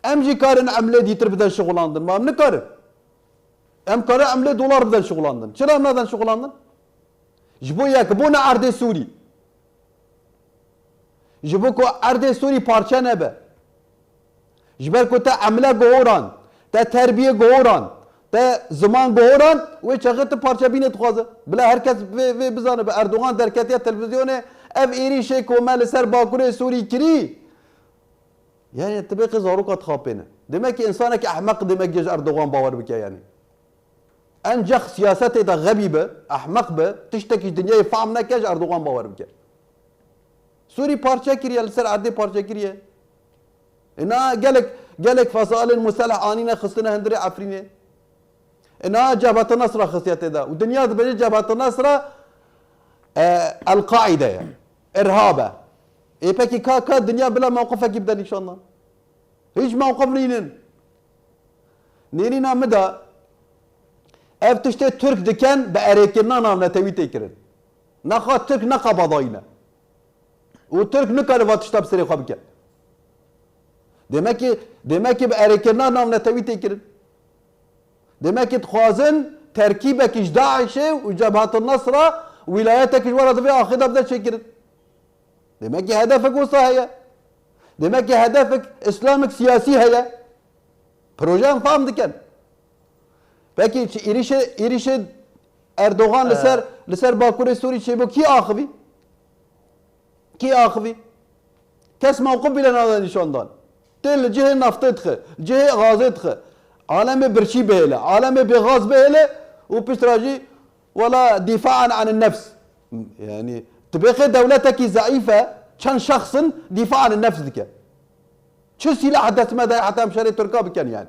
Em jî karin emlê dîtir bidin şixulandin. Ma em nikarin. Em karin emlê dolar bidin şixulandin. Çira em nadin şixulandin? Ji bo yekbûna erdê Sûrî. Ji bo ku erdê Sûrî parçe nebe. Ji ber ku te emle gohoran, te terbiyê gohoran, te ziman gohoran, wê çaxê tu parçebînê dixwaze. Bila her kes vê, vê bizanibe, Erdogan derketiye televîzyonê, ev êrîşê ku me li ser Bakurê Sûrî kirî, yani, tu bêxê zaroka dixapêne. Demek ki, insanek ehmeq demek ji Erdogan bawer bike, yani. Encax siyasetê de xebî be, ehmeq be, tiştekî ji dinyayê fehm neke, ji Erdogan bawer bike. Sûrî parçe kiriye, li ser erdê parçe kiriye. Ina gelek, gelek fesalên museleh anîne xistine hundirê Efrînê. Ina Cebheta Nesra xistiye tê de. Û dinya dibêje Cebheta Nesra, e, El-Qaîde ye. Irhab e. Ê pekî ka, ka dinya bila mewqifekî bide nîşandan? Hiç mewqif nînin. Nêrîna min de ev tiştê Tirk diken bi erêkirina navnetewî tê kirin. Nexa Tirk ne qebadayî ne. Û Tirk nikare va tişta bi serê xwe bike. Demek ki, demek ki bi erêkirina navnetewî tê kirin. Demek ki dixwazin terkîbekî ji DAIŞê û Cebhetin Nesra wîlayetekî ji we re di vê axê de bide çêkirin. Demek ki hedefek wisa heye. Demek ki hedefek Îslamik siyasî heye. Proje em fam dikin. Pekî çi êrîşê, êrîşê Erdogan li ser, li ser Bakurê Sûrî çêbû kî axivî? Kî axivî? Kes mewqif bîle nade nîşandan. Tê li cihê naftê dixe, li cihê gazê dixe. Alemê birçî bihêle, alemê bêgaz bihêle û piştre jî wela dîfaan anin nefs. Yani, tu bêxê dewletekî zeîf e, çend şexsin dîfa anin nefs dike. Çi sîlah dest me de heta em şerê Tirka bikin yani?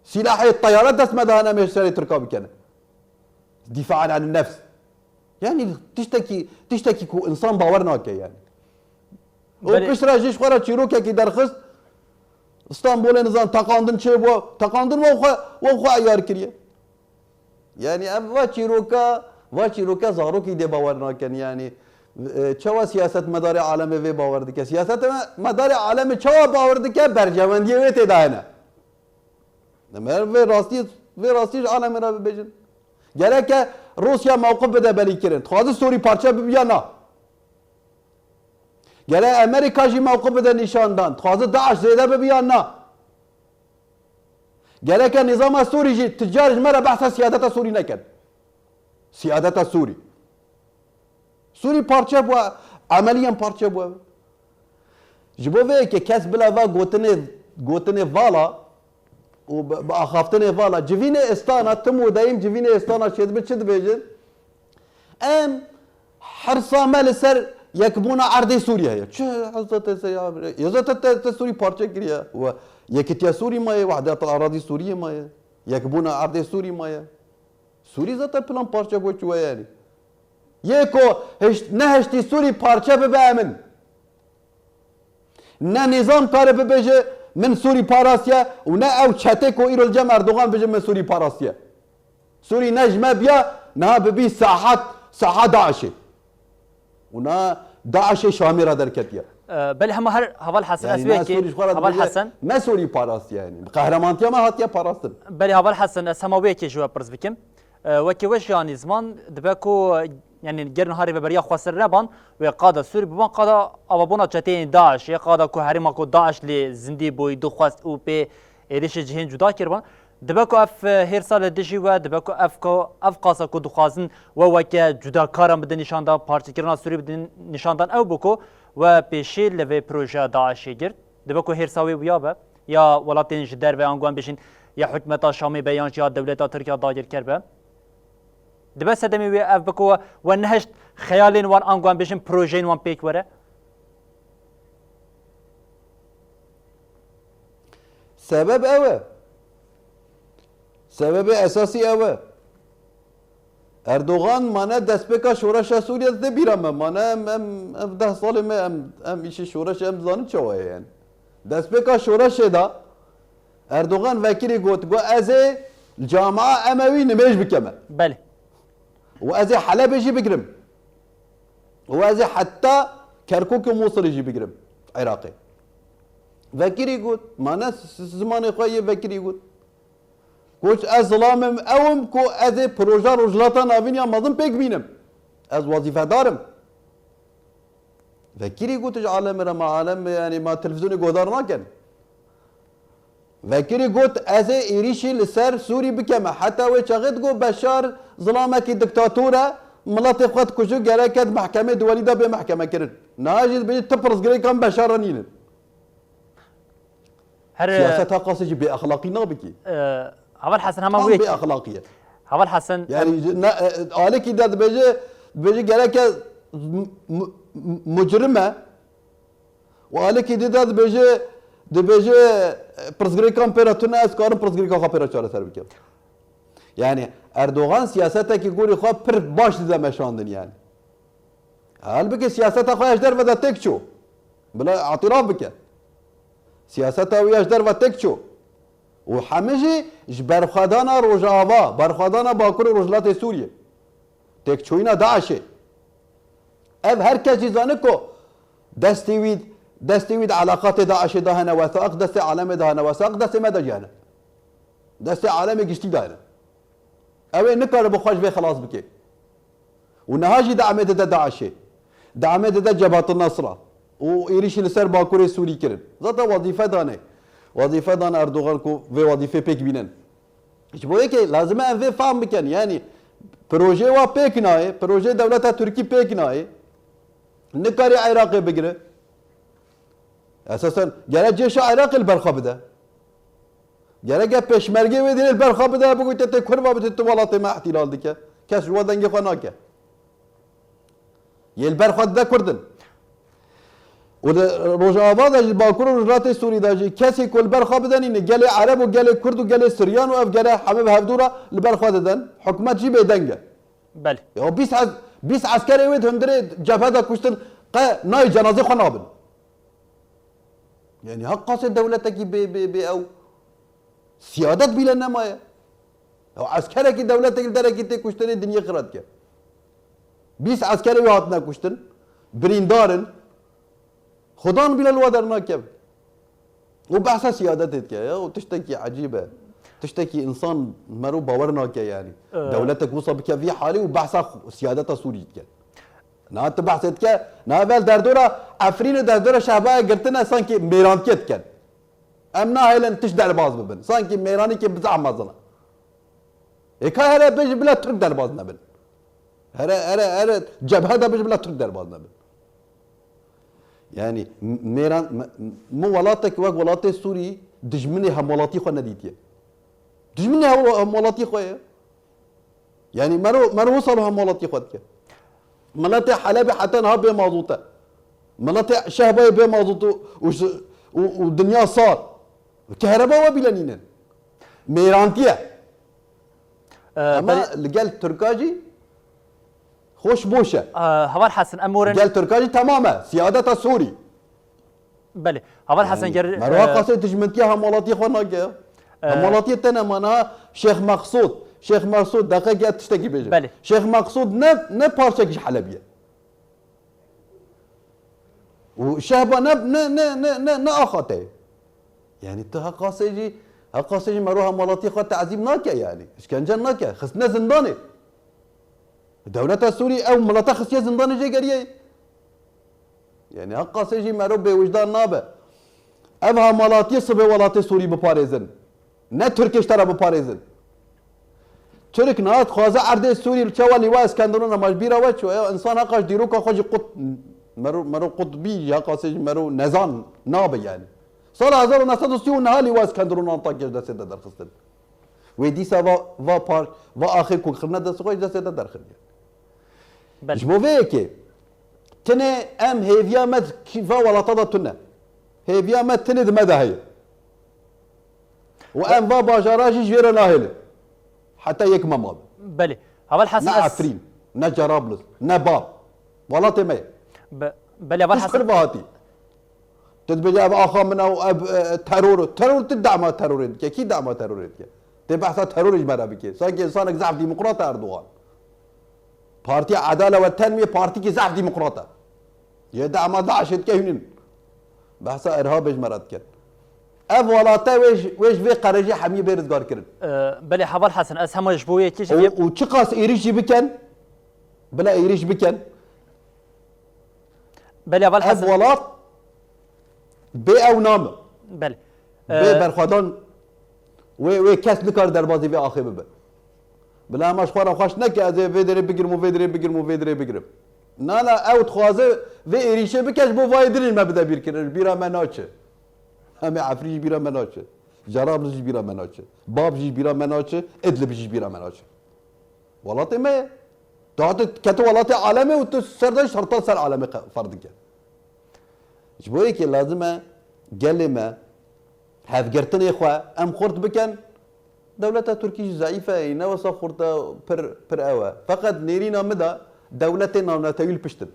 Sîlahê teyare dest me de hene em ê şerê Tirka bikin. Dîfaan anin nefs. Yani tiştekî, tiştekî ku insan bawer nake yani. Û Belê. Piştre jî ji xwe re çîrokekî derxist. Stenbolê nizan teqandin çê bû. Teqandin we xwe, we xwe eyar kiriye. Yani ev va çîroka, va çîroka zarokî dê bawer nakin yani. E, çawa siyasetmedarê alemê vê bawer dike? Siyasetmedarê alemê çawa bawer dike? Berjewendiyê wê tê de hene. Em her vê rastiyê, vê rastiyê ji alemê re bibêjin. Gereke Rûsya mewqif bide belîkirin. Dixwaze Sûrî parçe bibe ya na? Gere Amerîka jî mewqif bide nîşandan. Dixwaze DAIŞ zêde bibe ya na? Gereke nîzama Sûrî jî ti car ji me re behsa siyadeta Sûrî nekin. Siyadeta Sûrî. Sûrî parçe bû, emeliyen parçe bû. Ji bo vê yekê kes bila va gotinê, gotinê vala û bi, bi axaftinê vala. Civînê Îstana, tim û deyîm civînê Îstana çêdibe çi dibêjin? Em hirsa me li ser yekbûna erdê Sûriyê heye. Çi hizeta te ser ya? Ya zaten te, te Sûrî parçe kiriye. We Yekîtiya Sûrî maye, Wehdatul Aradî Sûriyê maye. Yekbûna erdê Sûrî maye. Sûrî zaten plan parçe bû çûye yani. Yê ku hişt-, nehiştî Sûrî parçe bibe emin. Ne nîzam kare bibêje min Sûrî parastiye û ne ew çetê ku îro li cem Erdogan bêje min Sûrî parastiye. Sûrî ne ji me biya, niha bibî sahat, saha DAIŞê. Û niha DAIŞê Şamê re derketiye. E, belê hema her heval Hesen, yani ez wê niha yekê Sûrî ji xwe re heval dibêje, Hesen. Me Sûrî parastiye yani. Bi qehremantiya me hatiye parastin. Belê heval Hesen, ez hema wê yekê ji we pirs bikim. E, wekî we jî anî ziman dibe ku, yani, ger niha rêveberiya xweser neban, wê qada Sûrî biban qada avabûna çeteyên DAIŞ, yê qada ku herêma ku DAIŞ lê zindî bûyî, dixwest û pê êrişê cihên cuda kiriban. Dibe ku ev, e, hêrsa li dijî we, dibe ku ev ku, ev qasa ku dixwazin we weke cudakaran bidin nîşandan, parçekirina Sûrî bidin nîşandan, ew bû ku we pêşî li vê projeya DAIŞê girt. Dibe ku hêrsa wê wiya be, ya welatên ji derve, ango em bêjin, ya hikûmeta Şamê be, yan jî ya dewleta Tirkiya dagirker be. Dibe sedemê wê ev be ku we, we nehişt Xeyalên wan ango em bêjin projeyên wan pêk were? Sebeb ew e. Sebebê esasî ew e. Erdogan mane destpêka şoreşa Sûriyê dide bîra me. Mane em, em, ev deh salê me em, em îşê şoreşê em dizanin çawa ye yani. Destpêka şoreşê de Erdogan vekirî got, got, "Ez ê li camia Emewî nimêj bikeme. Belê. Û ez ê Helebê jî bigirim. Û ez ê heta Kerkûk û Mûsilê jî bigirim Iraqê." Vekirî got, mane s-, s-, zimanê xwe yê vekirî got. Got, "Ez zilamim ew im ku ez ê proja Rojhilata Navîn ya mezin pêk bînim. Ez wezîfedar im." Vekirî got, ji alemê re ma alem, yani ma televîzyonê guhdar nakin. Vekirî got, "Ez ê êrîşî li ser Sûrî bikeme." Heta wê çaxê digot, "Beşar zilamekî diktator e, miletê xwe dikuje, gerek e di mehkemê duwelî de bê mehkemekirin." Niha jî dibêje, "Ti pirsgirêkan Beşar re nînin." Her, Siyaset heqasê jî bêexlaqî nabikî. E, Heval Hesen, hema Tam wê bêexlaqî ye. Heval Hesen, Yani em, ji-, ne, e, e, alekî de dibêje, dibêje gereke mu-, mu-, mucrim e. Û alekî dî de dibêje, dibêje, e, "Pirsgirêkan pê re tune, ez karim pirsgirêka xwe pê re çareser bikim." Yani Erdogan siyasetekî gorî xwe pir baş dide meşandin yani. Halbikî siyaseta xwe ya ji derve de têk çû. Bila îtiraf bike. Siyaseta wî ya ji derve têk çû. Û hemî jî ji berxwedana Rojava, berxwedana Bakur û Rojhilatê Sûriyê. Têkçûyîna DAIŞê. Ev her kes jî zane ku destê wî, destê wî di eleqatê DAIŞê de hene wesaq, destê alemê de hene wesaq, destê me de jî hene. Destê alemê giştî de hene. Ew ê nikare bi xwe ji vê xilas bike. Û niha jî demê dide DAIŞê. Demê dide Cebhat Nesra. Û êrîşî li ser Bakurê Sûrî kirin. Zaten wezîfe dane. Wezîfe dane Erdogan ku vê wezîfê pêk bînin. Ji bo yekê lazim e em vê fehm bikin. Yani projeyê wa pêk nayê, projeyê dewleta Tirkî pêk nayê. Nikarî Iraqê bigire. Esasen gerek cêşa Iraqê li ber xwe bide. Gerek e pêşmergê wê dînê li ber xwe bide, bigote tê kurva bide, tu welatê me îhtîlal dike. Kes ji we dengê xwe nake. Yê li ber xwe dide Kurd in. Û li Rojava de jî, Bakur û Rojhilatê Sûrî de jî kesê ku li ber xwe bide nîne, gelê Ereb û gelê Kurd û gelê Siryan û ev gele hemî bi hevdû re li ber xwe didin. Hikûmet jî bêdeng e. Belê. Ya bîst ez-, bîst eskerê wê di hundirê cebhe de kuştin, qe nayê cenazê xwe nabin. Yani heqasê dewletekî bê, bê, bê ew siyadet bîle nemaye. Ew eskerekî dewletekî li derekî tê kuştinê dinyê xira dike. Bîst eskerê wê hatine kuştin, birîndar in. Xudan bîle li we dernakeve. Û behsa siyadetê dike ya, û tiştekî ecîb e. Tiştekî însan mero bawer nake yani. Ee. Dewletek wisa bike vî halî û behsa xu-, siyadeta Sûrî dike. Na tu behsê dike, na vel derdora Efrîn û derdora Şehbayê girtine sankî mêrantiyê dikin. Em nahêlin tişt derbaz bibin. Sankî mêranîkê bi zehf mezin e. Ê ka here bêje bila Tirk derbaz nebin. Here, here, here cebhe de bêje bila Tirk derbaz nebin. Yani m-, mêran, m-, min welatek wek welatê Sûrî dijminê hemwelatî xwe nedîtiye. Dijminê hem-, hemwelatî xwe ye. Yani mero, mero wisa li hemwelatî xwe dike. Miletê Helebê heta niha bê mazût e. Miletê Şehbayê bê mazût û, û ji-, û, û dinya sar. Kehreba we bîle nînin. Mêrantî ye. Ee, Ama belê. Li gel Tirka jî xweş boş e. Ee, Heval Hesen, em werin. Gel Tirka jî temam e. Siyadeta Sûrî. Belê. Heval Hesen, Yani, ger, mero e, qasê dijmintiya hemwelatiyê xwe nake. E, Hemwelatiyê te ne mana Şêx Meqsûd. Şêx Meqsûd, deqeke tiştekî bêje. Belê. Şêx Meqsûd ne, ne parçekî ji Helebiyê. Û Şehba ne, ne, ne, ne, ne, ne axate. Yani tu heqasê jî, heqasê jî mero hemwelatiyê xwe tezîm nake yani. Îşkence nake. Xistine zindanê. Dewleta Sûrî ew milete xistiye zindanê jê geriyê. Yani heqasê jî mero bêwijdan nabe. Ev hemwelatiyê sibê welatê Sûrî biparêzin. Ne Tirkê ji te re biparêzin. Tirk niha dixwaze erdê Sûrî li çawa Lîwa Eskenderûn re ma ji bîra we çû. Ya însan heqa ji dîroka xwe jî qut, mero, mero qut bî, heqasê jî mero nezan nabe yani. Sala hezar û neh sed û sî û neh Lîwa Eskenderûn Antakya ji destê de derxistin. Wê dîsa va, va par, va axê ku xirine destê xwe ji destê de derxin. Belê. Ji bo vê yekê tinê em hêviya me di kî-, va welata de tune. Hêviya me tinê di me de heye. Û em va bajara jî ji vê re nahêlin. Heta yek me mabe. Belê. Heval Hesen Ne ez Efrîn, ne Cerablus, ne Bab. Welatê me ye. Be-, belê, Heval Hesen. Kir ve hatî. Tu dibêje ev axa min e û ev, e, teror. Teror tu dema terorê dike. Kî dema terorê dike? Tê behsa terorê ji me re bike. Sanki insanek zehf demokrat e Erdogan. Partiya Edale ve Tenmiyê partîkî zehf demokrat e. Yê dema DAIŞê dike hûn in. Behsa irhabê ji me re dikin. Ev welate wê ji, wê ji vê qerejê hemî bê rizgar kirin. E, belê, Heval Hesen, ez hema ji bo yekê ji Û, vê û çiqas êrîş jî bikin, bila êrîş bikin. Belê, Heval Ev Hesen. Welat bê ew name. Belê. Bê Ee, berxwedan wê, wê kes nikare derbazî vê axê bibe. Bila em ji xwe re xweş neke ez ê vê derê bigirim û vê derê bigirim û vê derê bigirim. Na, na, ew dixwaze vê êrîşê bike ji bo vayê dinê me bide bîrkirin, ji bîra me naçe. Em ê Efrîn ji bîra me naçe. Cerablus ji bîra me naçe. Bab jî ji bîra me naçe, Idlib jî ji bîra me naçe. Welatê me ye. Tu hate kete welatê alemê û tu ser de şerta ser alemê qe-, ferz dike. Ji bo yekê lazim e gelê me hevgirtinê xwe em xurt bikin. Dewleta Tirkî jî zeîf e, ne wesa xurt e, pir, pir ew e. Feqet nêrîna min de dewletê navnetewî li pişt in.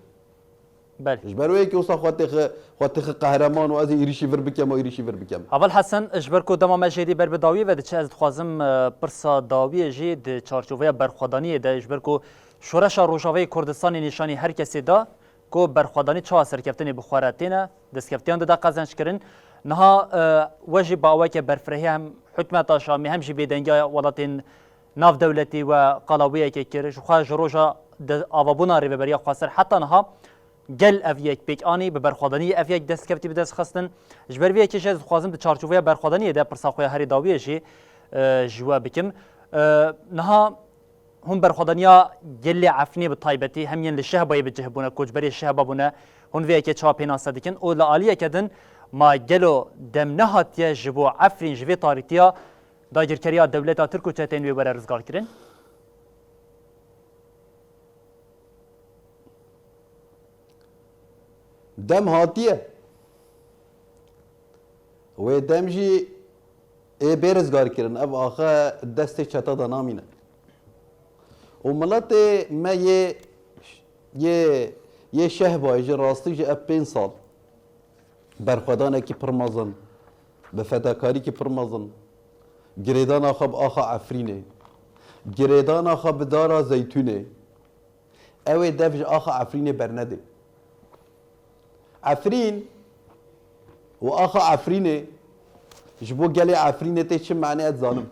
Belê. Ji ber wê yekê wisa xwe têxe, xwe têxe qehreman û ez ê êrîşî vir bikem û êrîşî vir bikem. Heval Hesen, ji ber ku dema me jêdî ber bi dawiyê ve diçe, ez dixwazim, e, pirsa dawiyê jî di çarçoveya berxwedaniyê de, ji ber ku Şoreşa Rojavayê Kurdistanê nîşanî her kesê da ku berxwedanî çawa serkeftinê bi xwe re têne, destkeftiyan dida qezençkirin. Niha, e, we jî bi aweke berfirehî hem hikûmeta Şamê hem jî bêdengiya welatên navdewletî we qala wê yekê kir. Ji xwe ji roja de-, avabûna Rêveberiya Xweser heta niha gel ev yek pêk anî, bi berxwedanî ev yek destkevtî bi dest xistin. Ji ber vê yekê jî ez dixwazim di çarçoveya berxwedaniyê de pirsa xwe ya herî dawiyê jî, e, ji we bikim. E, niha hûn berxwedaniya gelê Efrînê bi taybetî hem yên li Şehbayê bi cih bûne, koçberê Şehba bûne, hûn vê yekê çawa pênase dikin û li aliyeke din ma gelo dem nehatiye ji bo Efrîn ji vê tarîtiya dagirkeriya dewleta Tirk û çeteyên wê were rizgarkirin? Dem hatiye. Wê dem jî ê bê rizgarkirin. Ev axe destê çeta de namîne. Û miletê me yê, yê, yê Şehbayê ji rastî jî ev pênc sal berxwedanekî pir mezin, bi fedakarîkî pir mezin, girêdana xwe bi axa Efrînê, girêdana xwe bi dara Zeytûnê, ew ê dev ji axa Efrînê bernedê. Efrîn û axa Efrînê ji bo gelê Efrînê tê çi mane ez dizanim.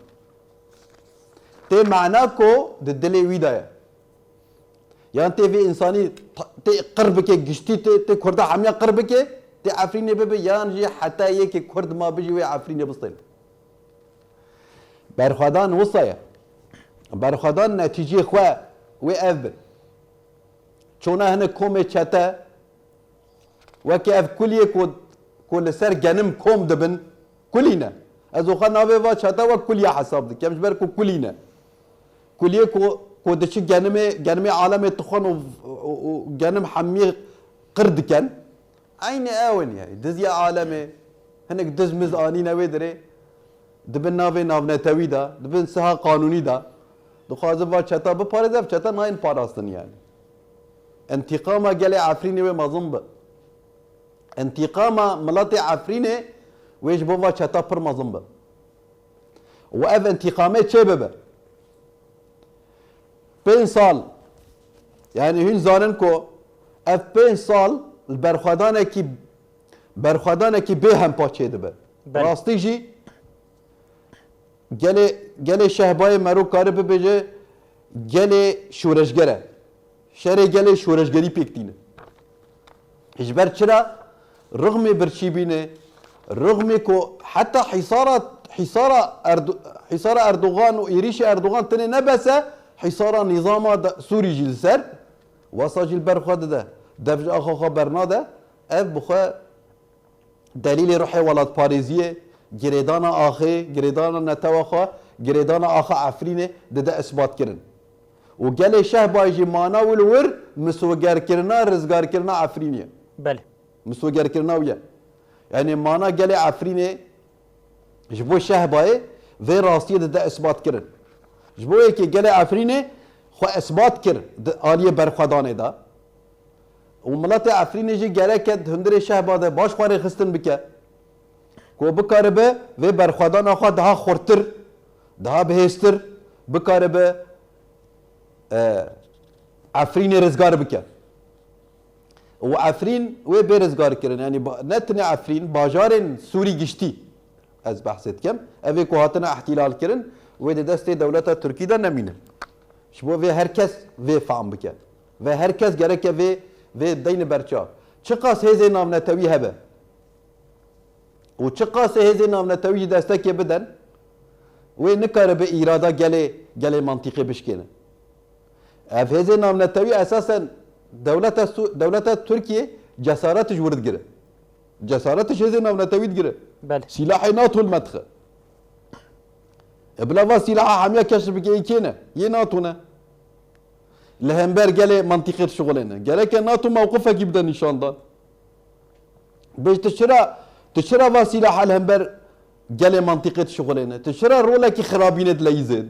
Tê mana ku di dilê wî de ye. Yan tê vê însanî ta-, tê qir bike, giştî tê, tê Kurda hemiya qir bike, tê Efrînê bibe, yan jî heta yekê Kurd ma bijî wê Efrînê bistên. Berxwedan wisa ye. Berxwedan netîcê xwe wê ev bin. Çona hinek komê çete, weke ev kuliyê ku, ku li ser genim kom dibin, kulî ne. Ez oxa navê va çete wek kuliya hesab dikim, ji ber ku kulî ne. Kuliyê ku, ku diçi genimê, genimê alemê dixwin û, û, û genim hemiyê qir dikin. Eynî ew in, yani. Diziya alemê, hinek diz miz anîne wê dirê, dibin navê navnetewî de, dibin siha qanûnî de. Dixwazin va çeta biparêze, ev çeta nayên parastin, yani. Întîqama gelê Efrînê wê mezin bi. Întîqama miletê Efrînê wê ji bo va çeta pir mezin bi. Û ev întîqamê çê bibe. Pênc sal, yani hûn zanin ku ev pênc sal li berxwedanekî, berxwedanekî bêhempa çêdibe. Belê. Rastî jî gelê, gelê Şehbayê mero kare bibêje gelê şoreşger e. Şerê gelê şoreşgerî pêk tîne. Ji ber çira? Rixmê birçîbînê, rixmê ku heta hîsara, hîsara Erdo-, hîsara Erdogan û êrîşê Erdogan tenê ne bes e, hîsara nîzama de, Sûrî jî li ser, wesa jî li ber xwe dide. Dev ji axa xwe bernade, ev bi xwe delîlê ruhê welatparêziyê, girêdana axê, girêdana netewa xwe, girêdana axa Efrînê dide isbat kirin. Û gelê Şehbayê jî mana wî li wir Misogerkirina, rizgarkirina Efrînê. Belê. Misogerkirina wî ye. Yanî mana gelê Efrînê ji bo Şehbayê vê rastiyê dide isbat kirin. Ji bo yekê gelê Efrînê xwe isbat kir di aliyê berxwedanê de. Û miletê Efrînê jî gereke di hundirê Şehba de baş xwe rêxistin bike. Ku bikaribe vê berxwedana xwe daha xurtir, daha bihêztir bikaribe, e, Efrînê rizgar bike. Û Efrîn wê bê rizgar kirin. Yanî ba-, ne tine Efrîn, bajarên Sûrî giştî ez behsê dikim. Evê ku hatine îhtîlal kirin, wê di destê dewleta Tirkî de nemînin. Ji bo vê her kes vê fehm bike. Ve her kes gereke vê, vê deyne ber çav. Çiqas hêzên navnetewî hebe û çiqas hêzên navnetewî jî destekê biden, wê nikaribe îrada gelê, gelê mantîqê bişkêne. Ev hêzên navnetewî esasen dewleta Su-, dewleta Tirkiyê cesaret ji wir digire. Cesaret ji hêzên navnetewî digire. Belê. Sîlahê NATO li me dixe. E, bila va sîlaha hemiya keş bike, yê kê ne? Yê NATO ne. Li hember gelê mantîqê dişixulêne. Gereke NATO mewqifekî bide nîşandan. Bêj, tu çira, tu çira va sîlaha li hember gelê mantîqê dişixulêne? Tu çira rolekî xirabînê dileyîzên?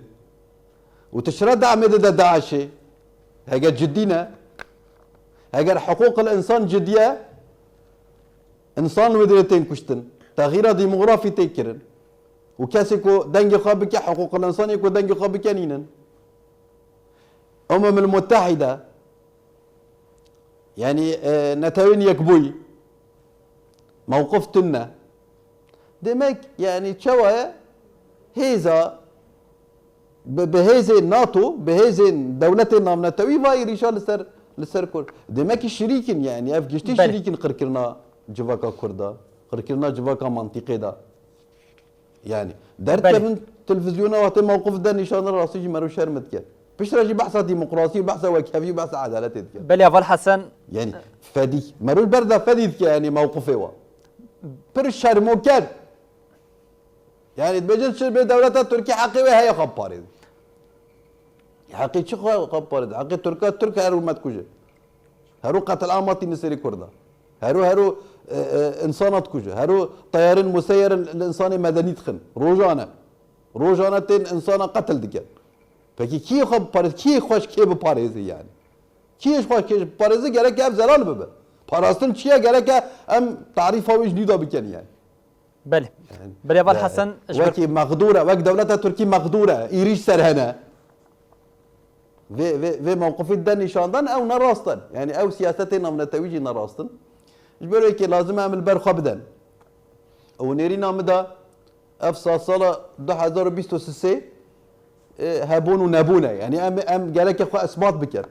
Û tu çira demê dide DAIŞê? Heger cidî ne, heger hiqûqil însan cidî ye, însan li wê derê tên kuştin, texîra demografî tê kirin û kesê ku dengê xwe bike, hiqûqil însanê ku dengê xwe bike nînin. Umemil Mutehîde, yanî, e, Netewên Yekbûyî mewqif tune. Demek, yanî, çawa ye? Hêza bi, bi hêzên NATO, bi hêzên dewletên navnetewî va êrîşa li ser, li ser Kurd. Demek ki şirîk in, yanî, ev giştî Belê. şirîk in qirkirina civaka Kurda, qirkirina civaka mantîqê de. Yanî, Belê. derdkevin televîzyona wextê mewqif de nîşandan rastî jî mero şerm dike. Piştre jî behsa demokrasî, behsa wekhevî, behsa edaletê dike. Belê, Heval Hesen. Yanî, fedî. Mero ber de fedî dike, yanî, mewqifê wa. Pir şermoker. Yanî, dibêjin çi bê dewleta Tirkî heqê wê heye xwe biparêzin. Heqê çi xwe, xwe biparêzin? Heqê Tirka Tirk her ûmet kuje. Hero qetilama tîne serê Kurda. Hero, hero, e, e, insana dikuje. Hero teyarên museyerin li insanê medenî dixin. Rojane. Rojane tên insana qetil dikin. Pekî kî xwe biparêz-, kî xwe ji kê biparêze yani? Kî ji xwe kê biparêze gerek ev zelal bibe. Parastin çi ye? Gerek em tarîfa wê ji nî de bikin yani. Belê. Yani, Belê, Heval e, Hesen, ji ber wekî mexdûr e, wek dewleta Tirkî mexdûr e, êrîş ser hene. Vê, vê, vê mewqifî de nîşandan ew ne rast in. Yani ew siyasetê navnetewî jî ne rast in. Ji ber wekî lazim e em li ber xwe biden. Û nêrîna min de ev sal sala du hezar û bîst û sê, e, hebûn û nebûn e. Yani em, em gereke xwe isbat bikin.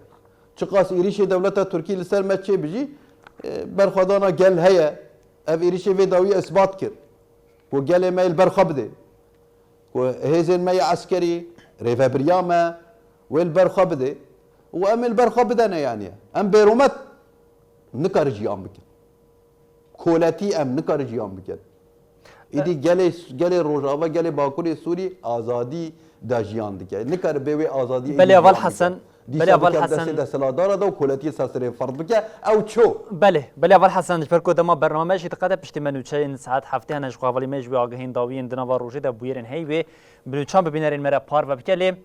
Çiqas êrîşê dewleta Tirkî li ser me çêbijî, e, berxwedana gel heye. Ev êrîşê vê dawî isbat kir. Ku gelê me li ber xwe bidê. Ku hêzên me yê eskerî, rêvebiriya me, wê li ber xwe bidê. Û em ê li ber xwe bidene yani. Em bêromet nikare jiyan bikin. Koletî em nikare jiyan bikin. Îdî gelê, gelê Rojava, gelê Bakurê Sûrî azadî de jiyan dike. Nikare bê wê azadiyê Belê, Heval Hesen, Dîsa Belê, Heval bike Hesen. destê desthilatdara de û koletiyê ser serê ferd bike, ew ço. Belê, belê, Heval Hesen, ji ber ku dema bername me jî diqede, piştî me nûçeyên saet heftê hene, ji xwe hevalî me ji wê agahiyên dawiyên di nava rojê de bûyerên heyî wê bi nûçan bi bînerên me re parve bike. Lê,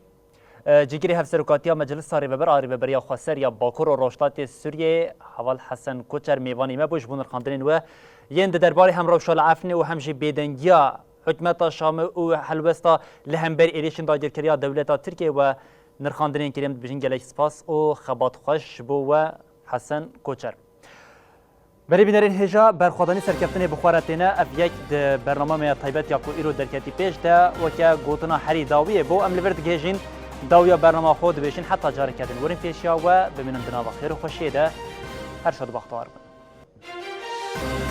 e, cîgirê Hevserokatiya Meclisa Rêveber a Rêveberiya Xweser ya Bakur û Rojhilatê Sûriyeyê, Heval Hesen Koçer, mêvanê me bû. Ji bo nirxandinên we yên di derbarê hem rewşa li Efrînê û hem jî bêdengiya hikûmeta Şamê û helwesta li hember êrîşên dagirkeriya dewleta Tirkiyeyê we nirxandinên kirî em dibêjin gelek spas û xebat xweş ji bo we Hesen Koçer. Berê bînerên hêja, berxwedanî serkeftinê bi xwe re têne. Ev yek di bernama me ya taybet ya ku îro derketî pêş de weke gotina herî dawiyê bû. Em li vir digihêjin dawiya bernama xwe dibêjin heta careke din. Werin pêşiya we bimînin di nava xêr û xweşiyê de. Her şad û bextewar bin.